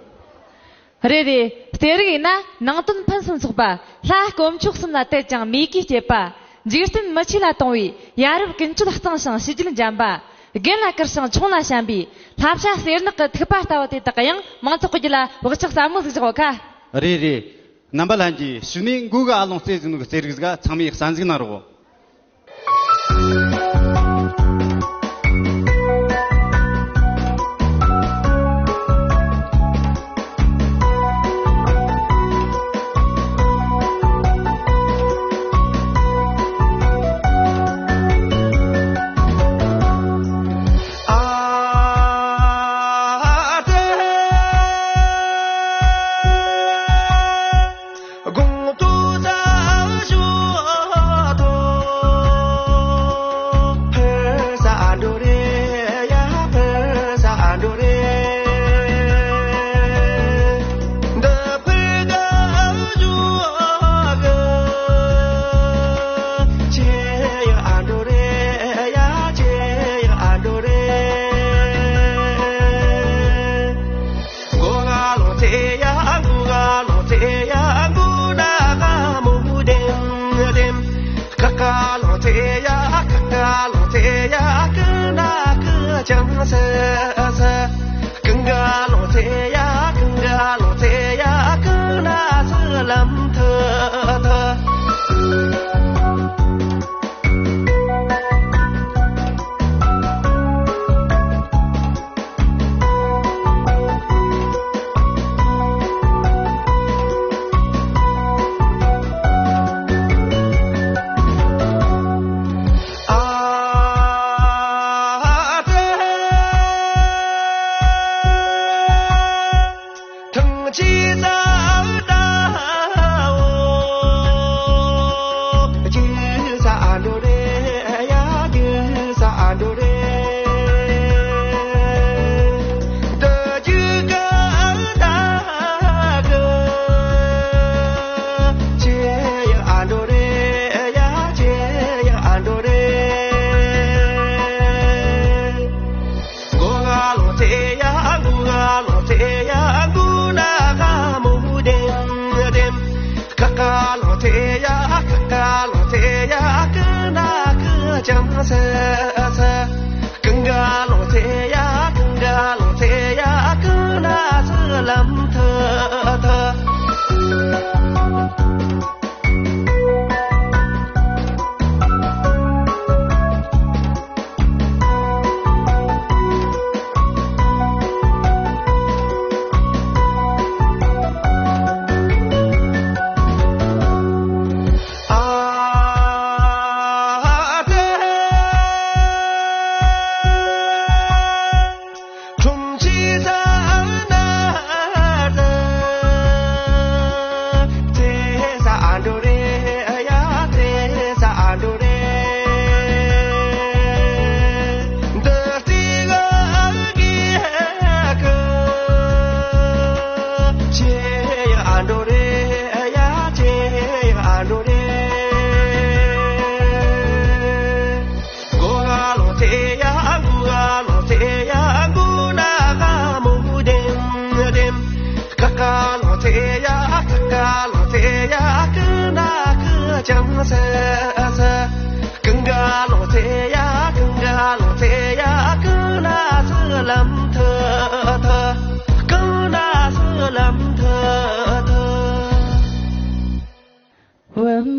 རེད་རེད། རྩེད་རིགས་ཡིན་ན་ནང་དོན་ཕུན་སུམ་ཚོགས་པ། ལྷ་དཀོན་མཆོག་གསུམ་ལ་དད་ཅིང་མོས་གུས་བསྐྱེད་པ། འཇིག་རྟེན་མི་ཆོས་ལ་དུང་བའི་ཡ་རབས་ཀུན་སྤྱོད་གཙང་ཞིང་ཕྱི་རྒྱུད་འཇམ་པ། རྒན་ལ་བཀུར་ཞིང་ཆུང་ལ་བྱམས་པའི་ལྷ་བྱ་གསེར་ནག་གི་ཐིགས་པ་ལྟ་བུ་དེ་དག་གིས་ཡང་མང་ཚོགས་ཀྱི་རྒྱུད་ལ་བག་ཆགས་ཟབ་མོ་ཟིག་བཞག་ཡོད་ཁ། རེད་རེད། རྣམ་པ་ལྷན་རྒྱས། གཞུག་ནས་མགོ་གི་ཨ་ལོང་རྩེ་ཟིན་ནོ་གི་རྩེད་རིགས་ཟིག་ག་ཚང་མས་གསན་གཟིགས་གནང་རོགས། བུ་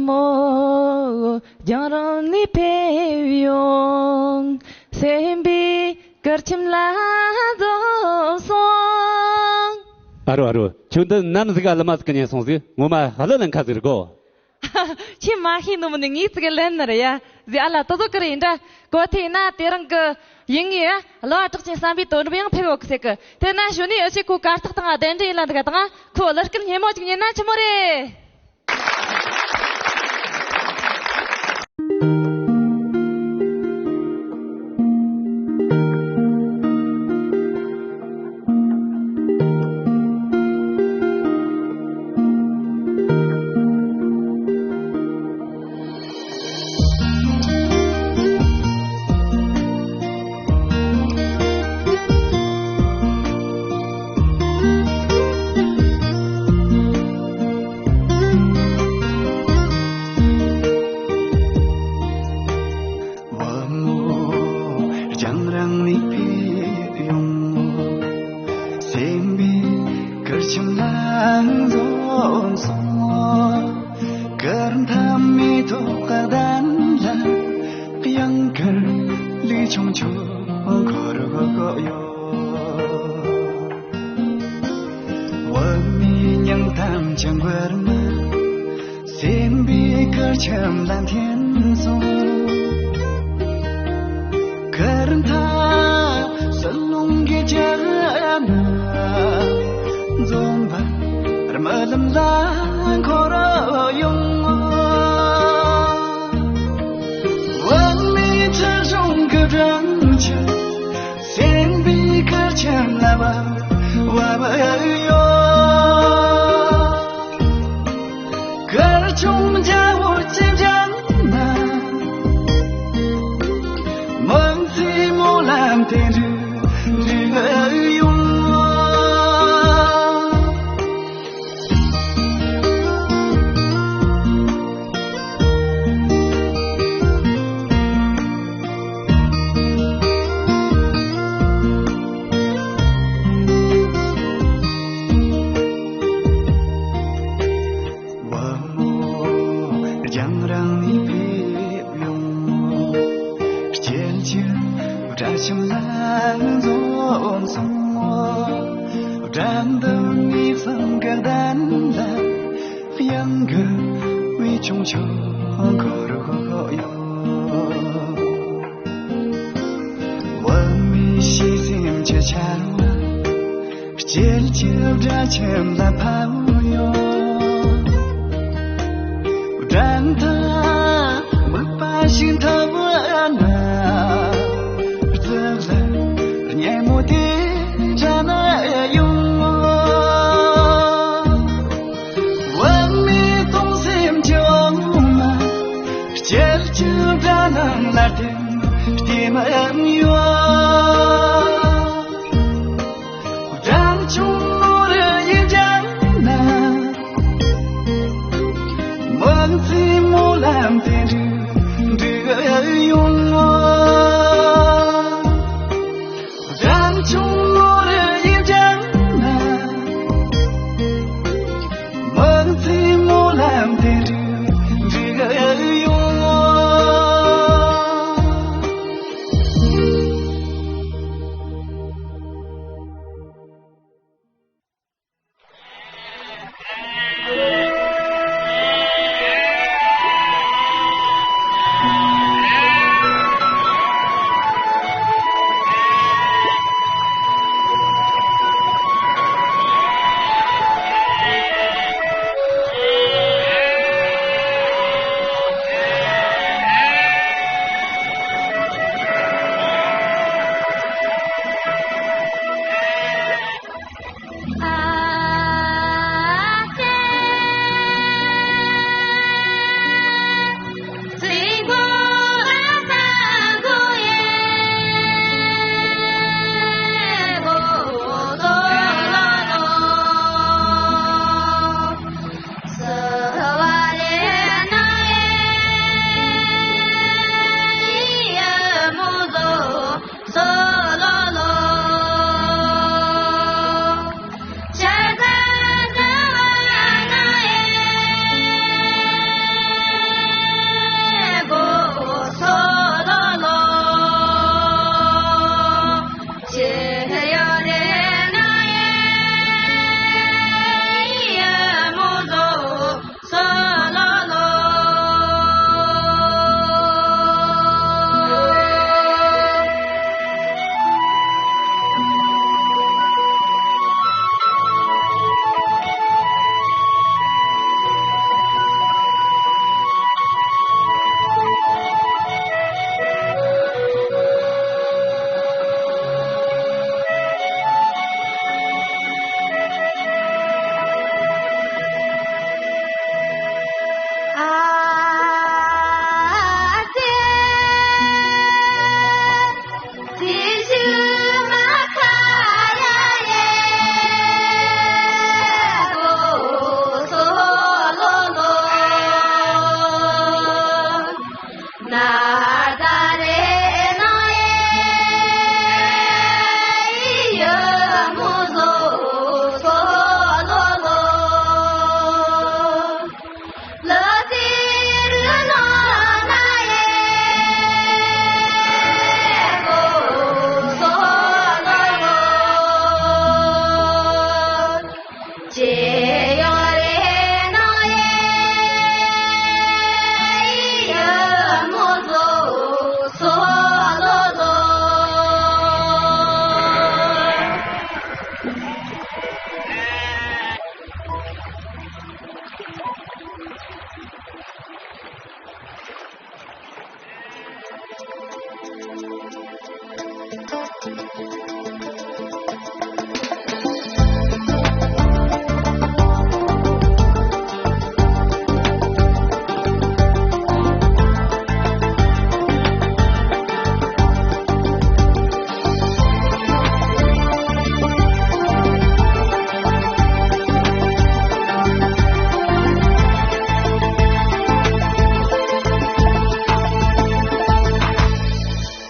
མོ་རྒྱང་རིང་ནས་ཕེབས་ཡོང་། སེམས་པའི་གུར་ཁྱིམ་ལ་འཛོམས་སོང་། ཨ་རོ་ཨ་རོ། ཁྱོད་འདི་ནམ་ཟིག་ག་གླུ་མ་ཟིག་གི་ཉན་སོང་ཟིག་ངོ་མ་གླུ་ལེན་ཁ་ཟིག་རེད་གོ། ཁྱེད་མ་ཤེས་ནོ་མིན་ནི་ངའི་ཙི་གེ་ལེན་ནི་རེད་ཡ། ཟི་ཨ་ལ་ཏོ་ཏོ་ཀི་རེད་ཡིན་འདྲ། གོ་ཐེ་ཡིན་ན་དེ་རིང་གི་ཡིན་ངེས་ཡ། གླུ་བ་གྲགས་ཅན་བསམ་པའི་དོན་གྲུབ་ཡང་ཕེབས་ཡོད་གི་ཟེར་གི། དེ་ན་གཞོན་ནུའི་ཨུ་ཆེ་ཁོ་གར་སྟེགས་སྟེང་ང་གདན་འདྲེན་ཡིན་ལ་འདི་ག་དང་ཁོ་གླུ་སྐད་སྙན་མོ་ཅིག་ཉན་ན་ཆི་མོ་རེད། རྒྱང་རིང་ནས་ཕེབས་ཡོང་། སེམས་པའི་གུར་ཆེན་ལ་འཛོམས་སོང་། གུར་མཐའ་མེ་ཏོག་གི་གདན་ལ། གཡང་དཀར་ལུས་ཆུང་ཆུང་འཁོར་ཡོད། བུད་མེད་སྙིང་གཏམ་གྱི་མགུར་མ། སེམས་པའི་གུར་ཆེན་ལ་འཐེན་སོང་། གུར་མཐའ་བསིལ་རླུང་གིས་བསྐྱལ་ན། འཛོམས་པ་རྨི་ལམ་ལ་འཁོར་ཡོང་། བུད་མེད་ཁྲི་གཞུང་གི་སྦྲང་ཆར། སེམས་པའི་གུར་ཆེན་ལ་བབས་བབས་ཡོད། གར་ཆུང་རྒྱ་བོད་ཀྱི་ལྗང་ནག་མང་ཚིག་སྨོན་ལམ་དེ་འདྲ་འདྲི་ཡོང་། བུ་མོ་རྒྱང་རིང་ནས་ཕེབས་ཡོང་། སྐྱིད་ཆུ་སྦྲ་ཁྱིམ་ལ་འཛོམས་སོང་། སྦྲ་འདབས་ནས་ཚང་གི་གདན་ལ། གཡང་གི་བུ་ཆུང་ཆུང་འཁོར་ཡོད། བུད་མེད་ཤེས་སེམས་ཀྱི་ཆར་བ། སྐྱིད་ཆུ་སྦྲ་ཁྱིམ་ལ་ཕབ་ཡོད། སྦྲ་མཐའ་མུག་པ་ཞིག་འཐབ་ན། རྩིབ་ལ་སྙན་མོ་དེ་འདྲ་ན་ཡོང་། བུད་མེད་གདུང་སེམས་ཀྱི་འོ་མ། སྐྱིད་ཆུ་སྦྲ་ནང་ལ་ཐིམ་སྟེ་མི་ཡོང་། སྦྲང་ཆུང་ནོར་ཡིན་ཀྱང་ན། མང་ཚིག་སྨོན་ལམ་དེ་འདྲ་འདྲི་ཡོང་། སྦྲང་ཆུང་ནོར་ཡིན་ཀྱང་ན། མང་ཚིག་སྨོན་ལམ་དེ་འདྲ་འདྲི་ཡོང་།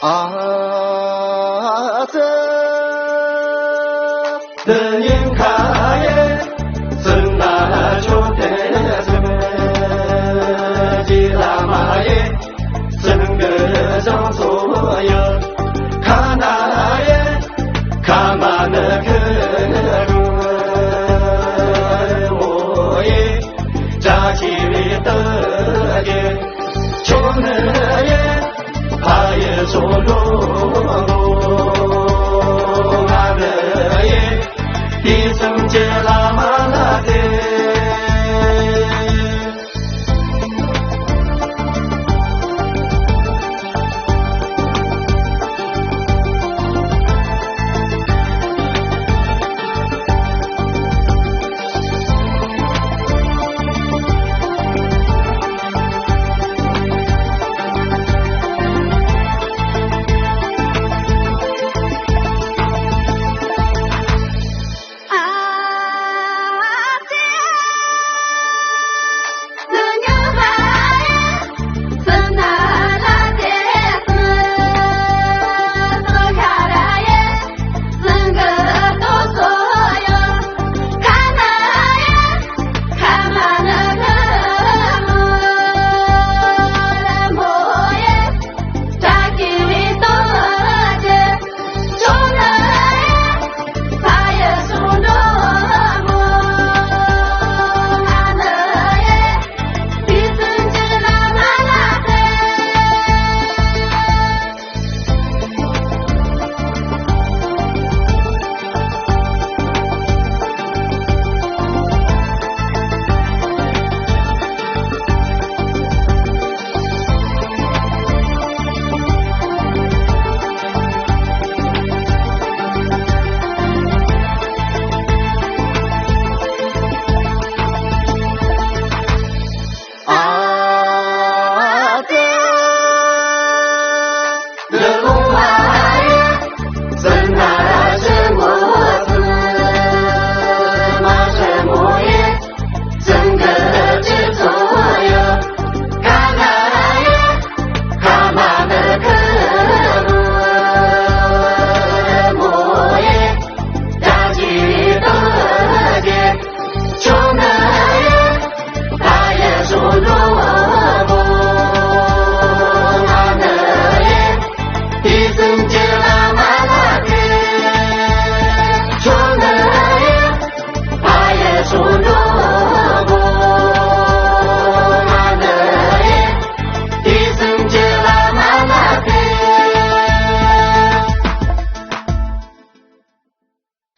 ཨ་ཙི། དེ་ཉིན་ཁ་ཡེ་སུན་ན་ཆོ་དེ་སུན་ཇི་ལ་མ་ཡེ་སུན་གི་ཟང་སོ་ཡ་ཁ་ན་ཡེ་ཁ་མ་ནི་ཁི་རུ་མོ་ཡེ་ཅ་ཆི་རི་ཏི་ཡེ། ཆོ་ནི་ཡེ་ཕ་ཡེ་སོ་ལོ་ལོ་ང་ནི་ཡེ་དེ་སུམ་ཅེ་ལ་མ་ལ་ཏེ།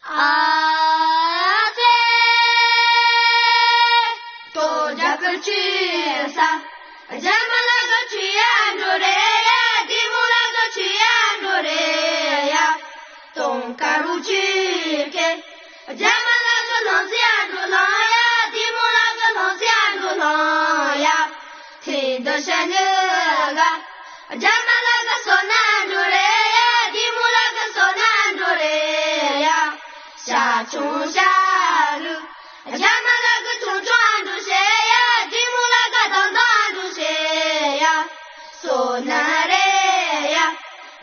ཨ་ཙི། ཏོ་རྒྱ་གར་ཆི་ས། རྒྱ་མ་ལ་ག་ཆི་ཡ་འགྲོ་རེ་ཡ། དེ་མོ་ལ་ག་ཆི་ཡ་འགྲོ་རེ་ཡ། ཏོང་ཀ་རུ་ཆི་ཁེ། རྒྱ་མ་ལ་ག་ལོང་སི་ཡ་འགྲོ་ལང་ཡ། དེ་མོ་ལ་ག་ལོང་སི་ཡ་འགྲོ་ལང་ཡ། ཐེ་འདི་ཤ་ཉི་ག་རྒྱ་མ་ལ་ག་སོ་ན་འགྲོ་རེ་ཡ། དེ་མོ་ལ་ག་སོ་ན་འགྲོ་རེ་ཡ། ཤ་ཆུང་ཤ་རུ་རྒྱ་མ་ལ་ག་ཆུང་ཆུང་འགྲོ་ཤེ་ཡ། དེ་མོ་ལ་ག་དང་དང་འགྲོ་ཤེ་ཡ། སོ་ན་རེ་ཡ།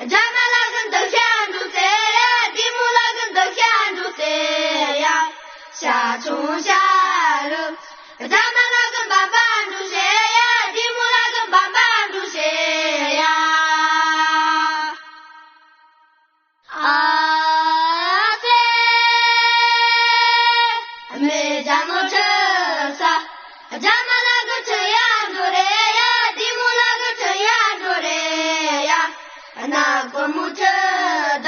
རྒྱ་མ་ལ་ག་འདི་ཤ་འགྲོ་ཤེ་ཡ། དེ་མོ་ལ་ག་འདི་ཤ་འགྲོ་ཤེ་ཡ། ཤ་ཆུང་ཤ་རུ། རྒྱ་མ་ལ་ག་བམ་བམ་འགྲོ་ཤེ་ཡ། དེ་མོ་ལ་ག་བམ་བམ་འགྲོ་ཤེ་ཡ། ཨ་ཙི། མེ་རྒྱ་ནོ་ཆི་ས། རྒྱ་མ་ལ་ག་ཆི་ཡ་འགྲོ་རེ་ཡ། དེ་མོ་ལ་ག་ཆི་ཡ་འགྲོ་རེ་ཡ། ན་གོ་མུ་ཆི་ད།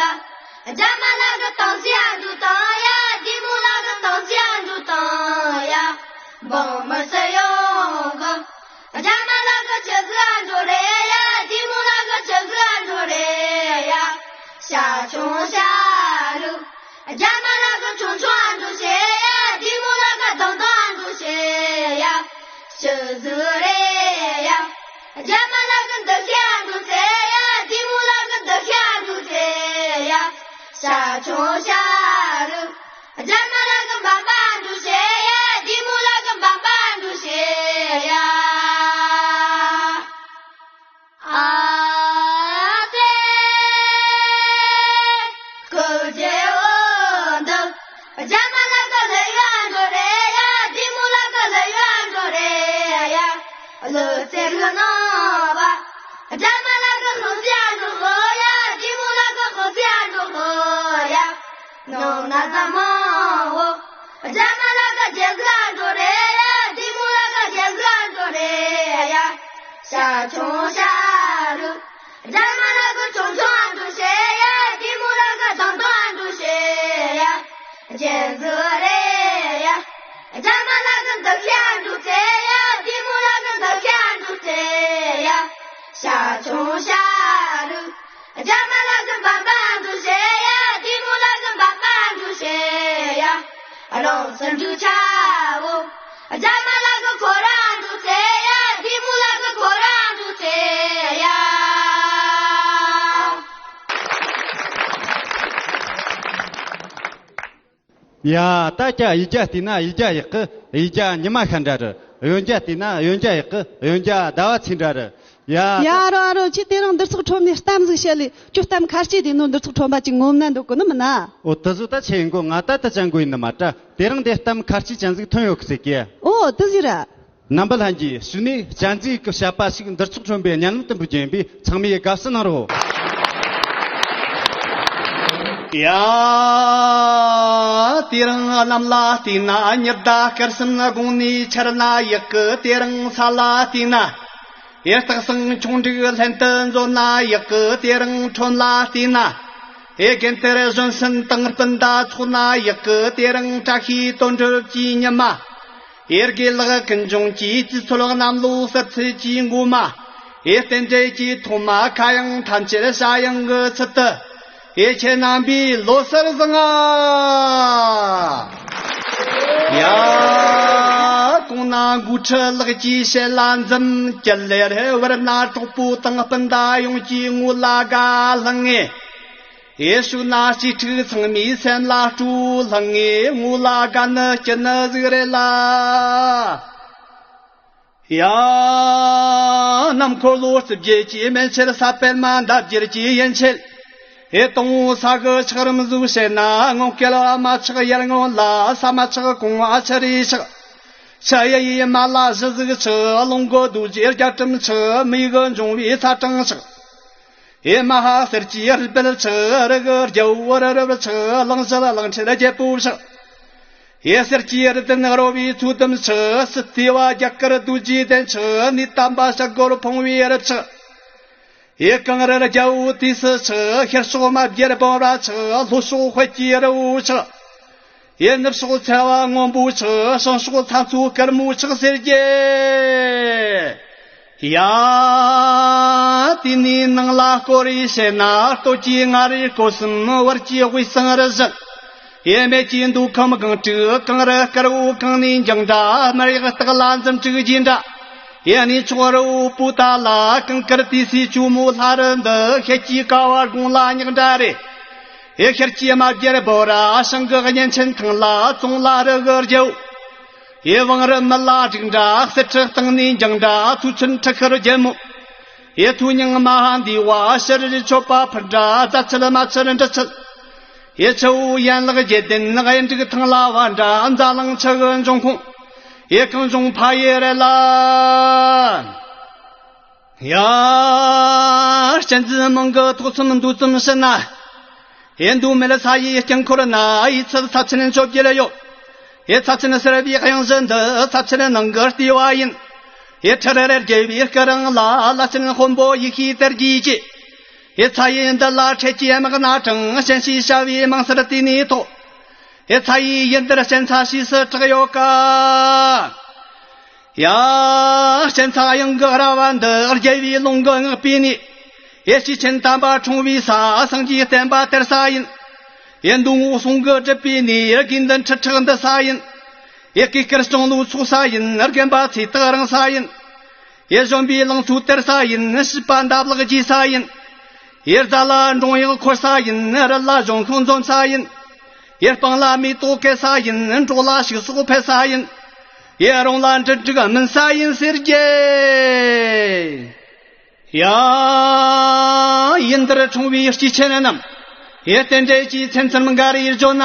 རྒྱ་མ་ལ་ག་དང་སི་ཡ་འགྲོ་དང་ཡ། དེ་མོ་ལ་ག་དང་སི་ཡ་འགྲོ་དང་ཡ། བང་མ་སི་ཡོང་ག་རྒྱ་མ་ལ་ག་ཆི་ཟི་ཨ་འགྲོ་རེ་ཡ། དེ་མོ་ལ་ག་ཆི་ཟི་ཨ་འགྲོ་རེ་ཡ། ཤ་ཆུང་ཤ་ལུག་རྒྱ་མ་ལ་གི་ཆུང་ཆུང་ཨ་འགྲོ་ཤེས་ཡ། དེ་མོ་ལ་གི་དང་དང་ཨ་འགྲོ་ཤེས་ཡ། ཤི་ཟུ་རེ་ཡ། རྒྱ་མ་ལ་གི་འདི་ཤ་ཨ་འགྲོ་ཤེས་ཡ། དེ་མོ་ལ་གི་འདི་ཤ་ཨ་འགྲོ་ཤེས་ཡ། ཤ་ཆུང་ཤ་ལུག་རྒྱ་མ་ལ་གི་འབའ་འབའ་ཨ་འགྲོ་ཤེས་ཡ། དེ་མོ་ལ་གི་འབའ་འབའ་ཨ་འགྲོ་ཤེས་ཡ། ཨ་ཙེ། ཀུ་ཅེ་འོ་འདི། རྒྱ་མ་ལ་ག་ལ་ཡོད་འགྲོ་རེ་ཡ། དེ་མོ་ལ་ག་ལ་ཡོད་འགྲོ་རེ་ཡ། ལུ་ཙེ་གི་ནོ་བ། རྒྱ་མ་ལ་ག་ཧུ་ཙེ་འགྲོ་ཧོ་ཡ། དེ་མོ་ལ་ག་ཧུ་ཙེ་འགྲོ་ཧོ་ཡ། ནོ་ན་ད་མ་འོ། རྒྱ་མ་ལ་ག་རྒྱ་ག་འགྲོ་རེ་ཡ། དེ་མོ་ལ་ག་རྒྱ་ག་འགྲོ་རེ་ཡ། ཤ་ཆུང་ཤ་ལུག་རྒྱ་མ་ལ་གི་ཆུང་ཆུང་ཨ་འགྲོ་ཤེས་ཡ། དེ་མོ་ལ་གི་དང་དང་ཨ་འགྲོ་ཤེས་ཡ། རྒྱན་ཟུ་རེ་ཡ། རྒྱ་མ་ལ་གི་འདི་ཤ་ཨ་འགྲོ་ཤེས་ཡ། དེ་མོ་ལ་གི་འདི་ཤ་ཨ་འགྲོ་ཤེས་ཡ། ཤ་ཆུང་ཤ་ལུག་རྒྱ་མ་ལ་གི་འབའ་འབའ་ཨ་འགྲོ་ཤེས་ཡ། དེ་མོ་ལ་གི་འབའ་འབའ་ཨ་འགྲོ་ཤེས་ཡ། རང་སུ་འགྲུ་ཆ་བོ། རྒྱ་མ་ལ་གི་ཁོ་ར་འགྲོ་ཚེ་ཡ། དེ་མོ་ལ་གི་ཁོ་ར་འགྲོ་ཚེ་ཡ། ཡ། ད་ཀྱ་ཡི་རྒྱ་བལྟས་ན་ཡི་རྒྱ་ཡག་གི། ཡི་རྒྱ་ཉི་མ་ཤར་འདྲ་རེད། གཡོན་རྒྱ་བལྟས་ན་གཡོན་རྒྱ་ཡག་གི། གཡོན་རྒྱ་ཟླ་བ་ཚེས་འདྲ་རེད། ཡ། ཡ་རོ་ཨ་རོ། ཁྱེད་དེ་རིང་འདིར་ཚོགས་ཁྲོམ་ནས་གཏམ་ཟིག་བཤད་ལེ། ཁྱོད་གཏམ་ཁ་ལྕེ་དེ་ནོར་འདིར་ཚོགས་ཁྲོམ་པ་ཅིག་ངོམ་ན་འདུག་གི་ནི་མིན་ན། འོ། དེ་ཟོ་ད་ཆེ་ཡིན་གོ། ང་ད་ད་ཅང་གོ་ཡིན་ནི་མ་ད། དེ་རིང་འདི་གཏམ་ཁ་ལྕེ་ཅན་ཟིག་ཐོན་ཡོད་གི་ཟེར་གི། འོ། དེ་ཟིག་ར། རྣམ་པ་ལྷན་རྒྱས། ཕྱི་ནས་གཅན་གཟན་གྱི་བཤད་པ་ཞིག་འདིར་ཚོགས་ཁྲོམ་པའི་སྙན་ལམ་དུམ་བུ་བརྒྱུད་པས་ཚང་མས་དགའ་བསུ་གནང་རོགས། ཡ། དེ་རིང་གནམ་ལ་བལྟས་ན་ཉི་ཟླ་སྐར་གསུམ་དགུང་ནས་འཆར་ན་ཡག་གི། དེ་རིང་ས་ལ་བལྟས་ན། ཡེ་སྟག་སེང་ཁྱུང་འབྲུག་ལྷན་དུ་འཛོམས་ན་ཡག་གི། དེ་རིང་ཁྲོམ་ལ་བལྟས་ན། ཡེ་རྒན་དར་གཞོན་སེམས་དང་སྤུན་ཟླ་ཚོགས་ན་ཡག་གི། དེ་རིང་བཀྲ་ཤིས་དོན་གྲུབ་ཀྱི་ཉི་མ། ཡེ་དགེ་ལགས་ཀུན་འབྱུང་གིས་དུས་ཚོད་གནམ་ལོ་གསར་ཚེས་ཀྱི་འགོ་མ། ཡེ་རྟེན་འབྲེལ་གྱི་ཐོག་མ། ཁ་ཡང་ཐམས་ཅད་བྱ་ཡང་གི་ཚུལ་དུ། ཡེ་ཁྱེད་རྣམ་པའི་ལོ་གསར་བཟང་ང་། ཡ། གོང་ན་འགོ་ཁྲིད་ལགས་ཀྱིས་བཤད་ལ་འཛུམ། དཀྱིལ་ལེར་བར་ན་གྲོགས་པོ་དང་སྤུན་ཟླ་ཡོངས་ཀྱི་ངོ་ལ་དགའ་ལྷང་ངེ། ཡེ་ཤུ་ན་གཅེས་ཕྲུག་ཚང་མའི་སེམས་ལ་སྤྲོ་ལྷང་ངེ། ངོ་ལ་དགའ་ནི་སྐྱིད་ནི་ཟིག་རེད་ལ། ཡ། གནམ་འཁོར་ལོ་རྩིབས་བརྒྱད་ཀྱི་མན་ཆད། ས་པད་མ་འདབ་བརྒྱད་ཀྱི་ཡན་ཆད། ཨེ་དང་པོ་ས་གི་ཆགས་རིམ་ཟིག་བཤད་ན། སྔོན་སྐྱེ་བ་མ་ཆགས་ཡར་སྔོན་ལ། ས་མ་ཆགས་གོང་བ་ཆུ་རེ་ཆགས། ཆུ་ཡི་ཡི་མ་ལ་གཞི་ཟིག་ཆགས། རླུང་གི་རྡོ་རྗེ་རྒྱ་གྲམ་ཆགས། མེ་གི་འབྱུང་བའི་ཚ་གྲང་ཆགས། ཨེ་མ་ཧ་གསེར་གྱི་རི་སྦལ་ཆགས། རི་གི་རྒྱལ་པོ་རི་རབ་ཆགས། གླིང་བཞི་གླིང་ཕྲན་རྒྱལ་པོ་ཆགས། ཡེ་གསེར་གྱི་རི་བདུན་རོལ་བའི་ཚུལ་དུམ་ཆགས། སི་ཏི་བ་རྒྱ་གར་རྡོ་རྗེ་གདན་ཆགས། ནི་དམ་པ་ཞབས་སྒོར་ཕུང་བའི་རི་ཆགས། ཡེ་གངས་རི་རྒྱལ་པོ་དུས་སུ་ཆགས། ཤར་ཕྱོགས་མ་བརྒྱད་བོ་ར་ཆགས། ལྷོ་ཕྱོགས་དཔལ་གྱི་རི་བོ་ཆགས། ཡེ་ནུབ་ཕྱོགས་ཚལ་བ་སྔོན་པོ་ཆགས། བྱང་ཕྱོགས་ཚྭ་མཚོ་དཀར་མོ་ཆགས་ཟེར་གྱི། ཡ། དེ་ནས་ནང་ལ་སྐོར་རེ་བྱས་ན། སྟོད་ཀྱི་མངའ་རིས་སྐོར་གསུམ། བར་གྱི་དབུས་གཙང་རུ་བཞི། ཡེ་སྨད་ཀྱི་མདོ་ཁམས་སྒང་དྲུག། གངས་རི་དཀར་པོ་གངས་ནས་འགྱིང་འདྲ། སྨར་ཡག་སྟག་ལ་འཛུམ་དྲུག་རྒྱས་འདྲ། ཡེ་གནས་མཆོག་རི་བོ་པོ་ཏ་ལ། གངས་དཀར་ཏི་སེའི་ཇོ་མོ་ལྷ་རི་འདི། ཤེལ་གྱི་ཀ་བ་དགུང་ལ་བསྙེགས་འདྲ་རེད། ཡེ་ཤར་གྱི་རྨ་རྒྱལ་བོ་ར། བྱང་གི་གཉན་ཆེན་ཐང་ལ། ཙོང་ལ་རི་གི་རྒྱལ་པོ། ཡེ་བང་རི་མི་ལ་འགྲིག་འདྲ། གསེར་ཁྲི་སྟེང་ནས་འགྱིང་འདྲ། མཚོ་ཆེན་ཁྲི་ཁར་རྒྱལ་མོ། ཡེ་ཐོ་སྙིང་མ་ཧ་འདི་བ། ཕྱི་རི་མཆོད་པ་ཕུར་འདྲ། རྫ་ཆུ་མ་ཆུ་འབྲི་ཆུ། ཡེ་ཆུ་བོ་ཡན་ལག་བརྒྱད་ལྡན། གཡུ་འབྲུག་ཐང་ལ་བ་འདྲ། འཛམ་གླིང་ཆུ་གི་འབྱུང་ཁུངས། ཡེ་གངས་ལྗོངས་ཕ་ཡུལ་རེད་ལ། ཡ། གཅན་གཟན་མང་གི་ཐོག་ཙམ་འདུག་ཙམ་ཕྱིན་ན། ཡེ་མདོ་སྨད་ས་ཡི་དཀྱིལ་འཁོར་ན། ཡེ་ཚབ་ཚབས་ཆེན་བཅོ་བརྒྱད་ཡོད། ཡེ་ཚབས་ཆེན་ཟེར་བའི་གཡང་གཞི་འདི། ཚབས་ཆེན་ནང་གི་ལྟེ་བ་ཡིན། ཡེ་ཁྲི་རལ་རྒྱས་པའི་སྐུ་རིང་ལ། བླ་ཆེན་དཔོན་པོ་ཡེ་ཤེས་དར་རྒྱས་ཀྱིས། ཡེ་ཚ་ཡི་མདུན་ལ་འཕྲེད་ཀྱི་དམག་སྣ་དྲངས། གཤན་གཤེད་བྱ་བའི་མིང་སར་དེ་ནས་ཐོགས། ཡེ་ཚ་ཡི་ཡུལ་འདིར་གཅན་ཚ་ཞེས་སུ་གྲགས་ཡོད་ཀ། ཡ། གཅན་ཚ་གཡང་གི་ར་བ་འདི། རྒྱལ་བའི་ལུང་གི་ངག་པའི་གནས། ཡེ་ཤེས་ཆེན་དམ་པ་འཁྲུངས་པའི་ས། སངས་རྒྱས་བསྟན་པ་དར་ས་ཡིན། ཡེ་མདོ་ངོ་གསུང་གི་སྒྲུབ་པའི་གནས། དགེ་འདུན་ཁྲི་ཕྲག་འདུ་ས་ཡིན། ཡེ་གེ་སར་སྤྱང་ལོ་ཚོགས་ས་ཡིན། རྒན་པ་ཚེ་ཐག་རིང་ས་ཡིན། ཡེ་གཞོན་པའི་ལང་ཚོ་དར་ས་ཡིན། བྱིས་པ་འདབ་ལག་རྒྱས་ས་ཡིན། ཡེ་རྫ་ལ་འབྲོང་གཡག་འཁོར་ས་ཡིན། རི་ལ་གཞོན་ཤིང་འཛོམས་ས་ཡིན། ཡེ་སྤང་ལ་མེ་ཏོག་སྐྱེ་ས་ཡིན། འབྲོག་ལ་ཕྱུགས་ཟོག་འཕེལ་ས་ཡིན། ཡེ་རོང་ལ་འབྲུ་རིགས་སྨིན་ས་ཡིན་ཟེར་གྱི། ཡ། ཡུལ་འདིར་འཁྲུངས་པའི་སྐྱེས་ཆེན་རྣམས། ཡེ་རྟེན་འབྲེལ་གྱི་མཚན་ཙམ་འགའ་རེ་བརྗོད་ན།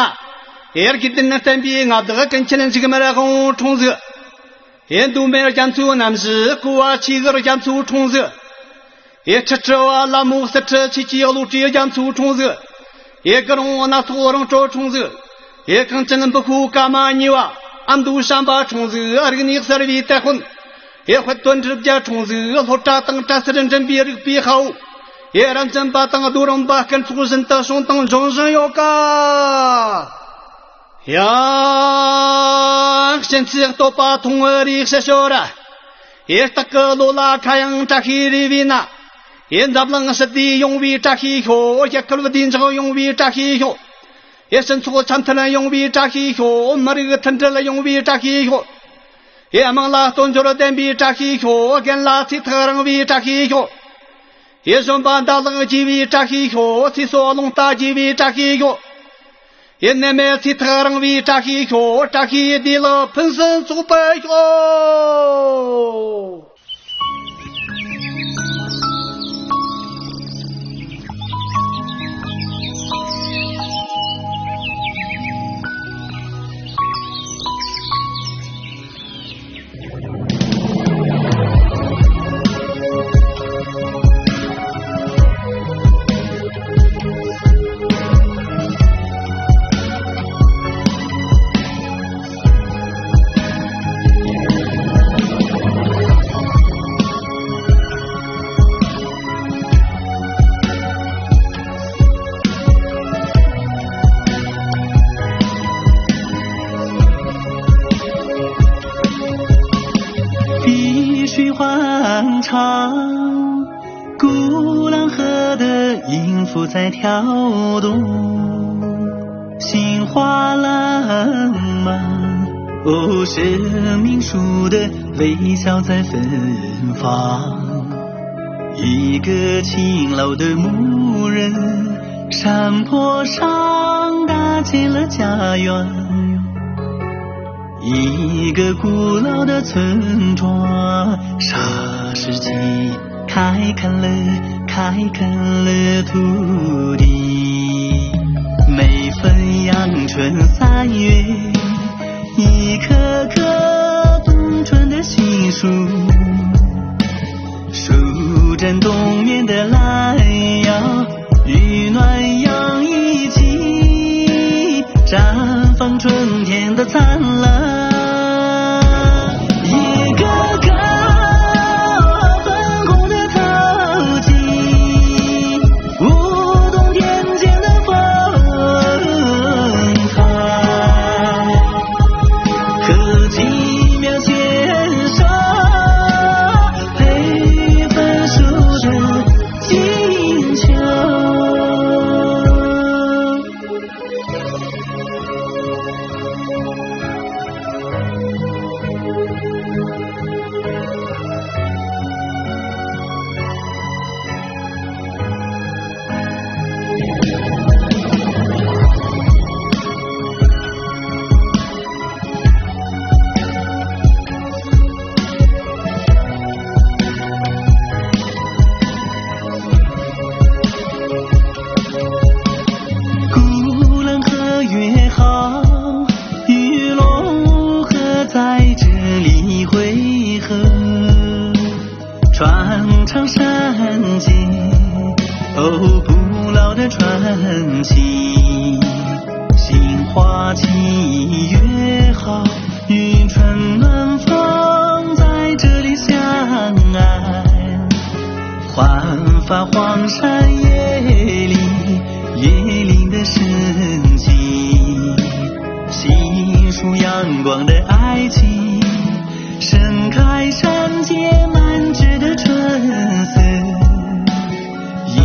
ཡེ་དགེ་ལྡན་བསྟན་པའི་མངའ་བདག་ཀུན་མཁྱེན་འཇིགས་མེད་དབང་པོ་འཁྲུངས་ཟིག། ཡེ་མདོ་སྨད་རྒྱ་མཚོའི་རྣམ་བཞི་ཀོ་བ་ཆེ་གི་རྒྱ་མཚོ་འཁྲུངས་ཟིག། ཡེ་ཁྲི་ཁྲི་བ་ལ་མོ་གསེར་ཁྲི་ཆོས་ཀྱི་བློ་གྲོས་རྒྱ་མཚོ་འཁྲུངས་ཟིག། ཡེ་གུ་རུང་སྣ་ཚོགས་རང་གྲོལ་འཁྲུངས་ཟིག། ཡེ་གངས་ཅན་བུ་ཁུ་ཀ་མ་ཉེ་བ་ཨ་མདོ་བྱམས་པ་འཁྲུངས་ཟིག། རིག་གནས་གསར་བའི་དེད་དཔོན། ཡེ་དཔལ་དོན་གྲུབ་རྒྱལ་འཁྲུངས་ཟིག། ལྷོ་བྲག་དང་བྲག་སེར་འགྲིམ་པའི་རིག་པའི་དཔའ་བོ། ཡེ་རབ་འབྱམས་པ་དང་རྡོ་རིང་པ་སྐུ་ཚོགས་བཞིན་དུ་བྱུང་དང་འབྱུང་བཞིན་ཡོད་ཀ། ཡ། གཤིན་རྗེའི་བསྟོད་པ་ཐུང་ངུ་རེ་བཤད་ཤོར་ར། ཡེ་སྟག་གི་ལོ་ལ་ཁ་ཡང་བཀྲ་ཤིས་རེ་བས་ན། ཡེ་འཛམ་གླིང་ཞི་བདེ་ཡོང་བའི་བཀྲ་ཤིས་ཤོག། རྒྱལ་ཁབ་བདེ་འཇགས་ཡོང་བའི་བཀྲ་ཤིས་ཤོག། ཡེ་སྤྱི་ཚོགས་འཆམ་མཐུན་ཡོང་བའི་བཀྲ་ཤིས་ཤོག། མི་རིགས་མཐུན་སྒྲིལ་ཡོང་བའི་བཀྲ་ཤིས་ཤོག། ཡེ་དམངས་ལ་དོན་འབྱོར་ལྡན་པའི་བཀྲ་ཤིས་ཤོག། རྒན་ལ་ཚེ་ཐག་རིང་བའི་བཀྲ་ཤིས་ཤོག། ཡེ་གཞོན་པ་འདབ་ལག་རྒྱས་པའི་བཀྲ་ཤིས་ཤོག། ཚེ་སྲོག་རླུང་རྟ་རྒྱས་པའི་བཀྲ་ཤིས་ཤོག། ཡེ་ནད་མེད་ཚེ་ཐག་རིང་བའི་བཀྲ་ཤིས་ཤོག། བཀྲ་ཤིས་བདེ་ལེགས་ཕུན་སུམ་ཚོགས་པར་ཤོག། 碧水欢唱，古朗河的音符在跳动，心花烂漫。哦，生命树的微笑在芬芳。一个勤劳的牧人，山坡上搭建了家园。 一个古老的村庄，霎时间开垦了，开垦了土地。每逢阳春三月，一棵棵冬春的新树，舒展冬眠的懒腰，与暖阳一起， 绽放春天的灿烂。一个个粉红的头巾，舞动田间的风采，和几秒牵手，陪分手的静悄。古朗河越好，与潞河在这里汇合。 穿肠山间，哦，古老的传奇。杏花气越好，与春暖风在这里相爱。焕发荒山野岭，椰林的生机。细数阳光的爱情， 盛开山间满枝的春色，一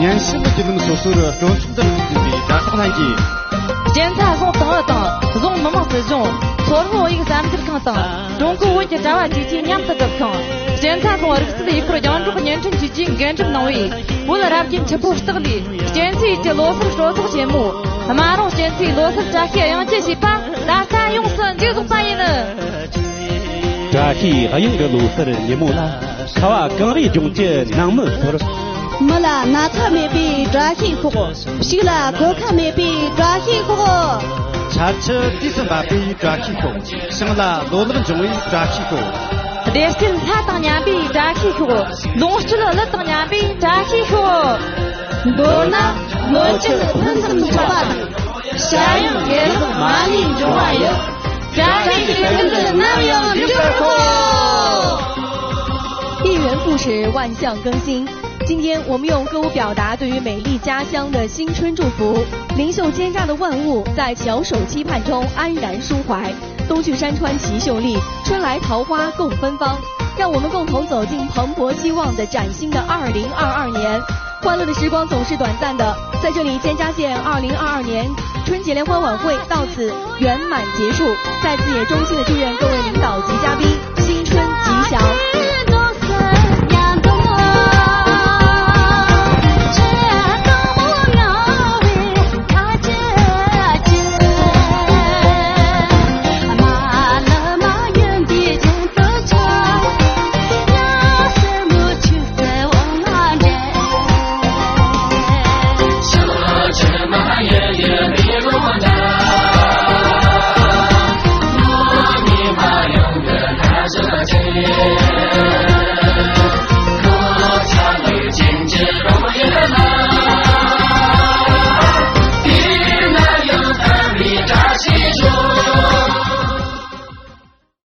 ཉན་ཤེས་ཀྱི་ལམ་སོ་སོར་སྤྲོ་ཚོགས་འདིར་འཛིན་པའི་དྲ་ཐོག་ལྷན་རྒྱས། སྤྱན་ཚ་རྫོང་ཏང་ཨུ་དང་རྫོང་མི་དམངས་སྲིད་གཞུང་། མཚོ་སྔོན་བོད་ཡིག་གསར་འགྱུར་ཁང་དང་ཀྲུང་གོའི་བོད་ཀྱི་དྲ་བ་བཅས་ཀྱིས་མཉམ་དུ་གྲུབ་ཤིང་། སྤྱན་ཚ་རྫོང་རིག་རྩལ་ཡུལ་སྐོར་རྒྱང་སྒྲོག་བརྙན་འཕྲིན་ཅུས་ཀྱིས་འགན་སྒྲུབ་གནང་བའི་བོད་རབ་རྒྱན་ཆུ་ཕོ་སྟག་ལུས་སྤྱན་ཚེས་ཀྱི་ལོ་གསར་སྤྲོ་ཚོགས་ཆེན་མོ། སྨ་རོང་སྤྱན་ཚེས་ལོ་གསར་བཀྲ་ཤིས་གཡང་སྐྱིད་ཞེས་པ་ད་ལྟ་ཡོངས་སུ་མཇུག་རྫོགས་པ་ཡིན། བཀྲ་ཤིས་གཡང་གི་ལོ་གསར་ཉིན་མོ་ལ། ཁ་བ་གངས་རིའི་ལྗོངས་ཀྱི་ནང་མི་ཚོར། མི་ལ་ན་ཚ་མེད་པའི་བཀྲ་ཤིས་ཤོག། ཕྱུགས་ལ་གོད་ཁ་མེད་པའི་བཀྲ་ཤིས་ཤོག། ཆར་ཆུ་དུས་སུ་འབབ་པའི་བཀྲ་ཤིས་ཤོག། ཞིང་ལ་ལོ་ལེགས་འབྱུང་བའི་བཀྲ་ཤིས་ཤོག། བདེ་སྐྱིད་ལྷ་དང་མཉམ་པའི་བཀྲ་ཤིས་ཤོག། ལོངས་སྤྱོད་གླུ་དང་མཉམ་པའི་བཀྲ་ཤིས་ཤོག། མདོར་ན། ལོ་བཅུ་ཕུན་སུམ་ཚོགས་པ་དང་། བྱ་གཡང་དགེ་ལེགས་མ་ལུས་འབྱུང་བ་ཡི། བཀྲ་ཤིས་ཤིང་རྟ་ནམ་ཡང་འབྱོར་གོ། 一元不食，万象更新。今天我们用歌舞表达对于美丽家乡的新春祝福。灵秀奸诈的万物在翘首期盼中安然舒怀，冬去山川齐秀丽，春来桃花共芬芳。让我们共同走进蓬勃希望的崭新的二零二二年。欢乐的时光总是短暂的，在这里，建嘉县二零二二年春节联欢晚会到此圆满结束。再次也衷心的祝愿各位领导及嘉宾新春吉祥。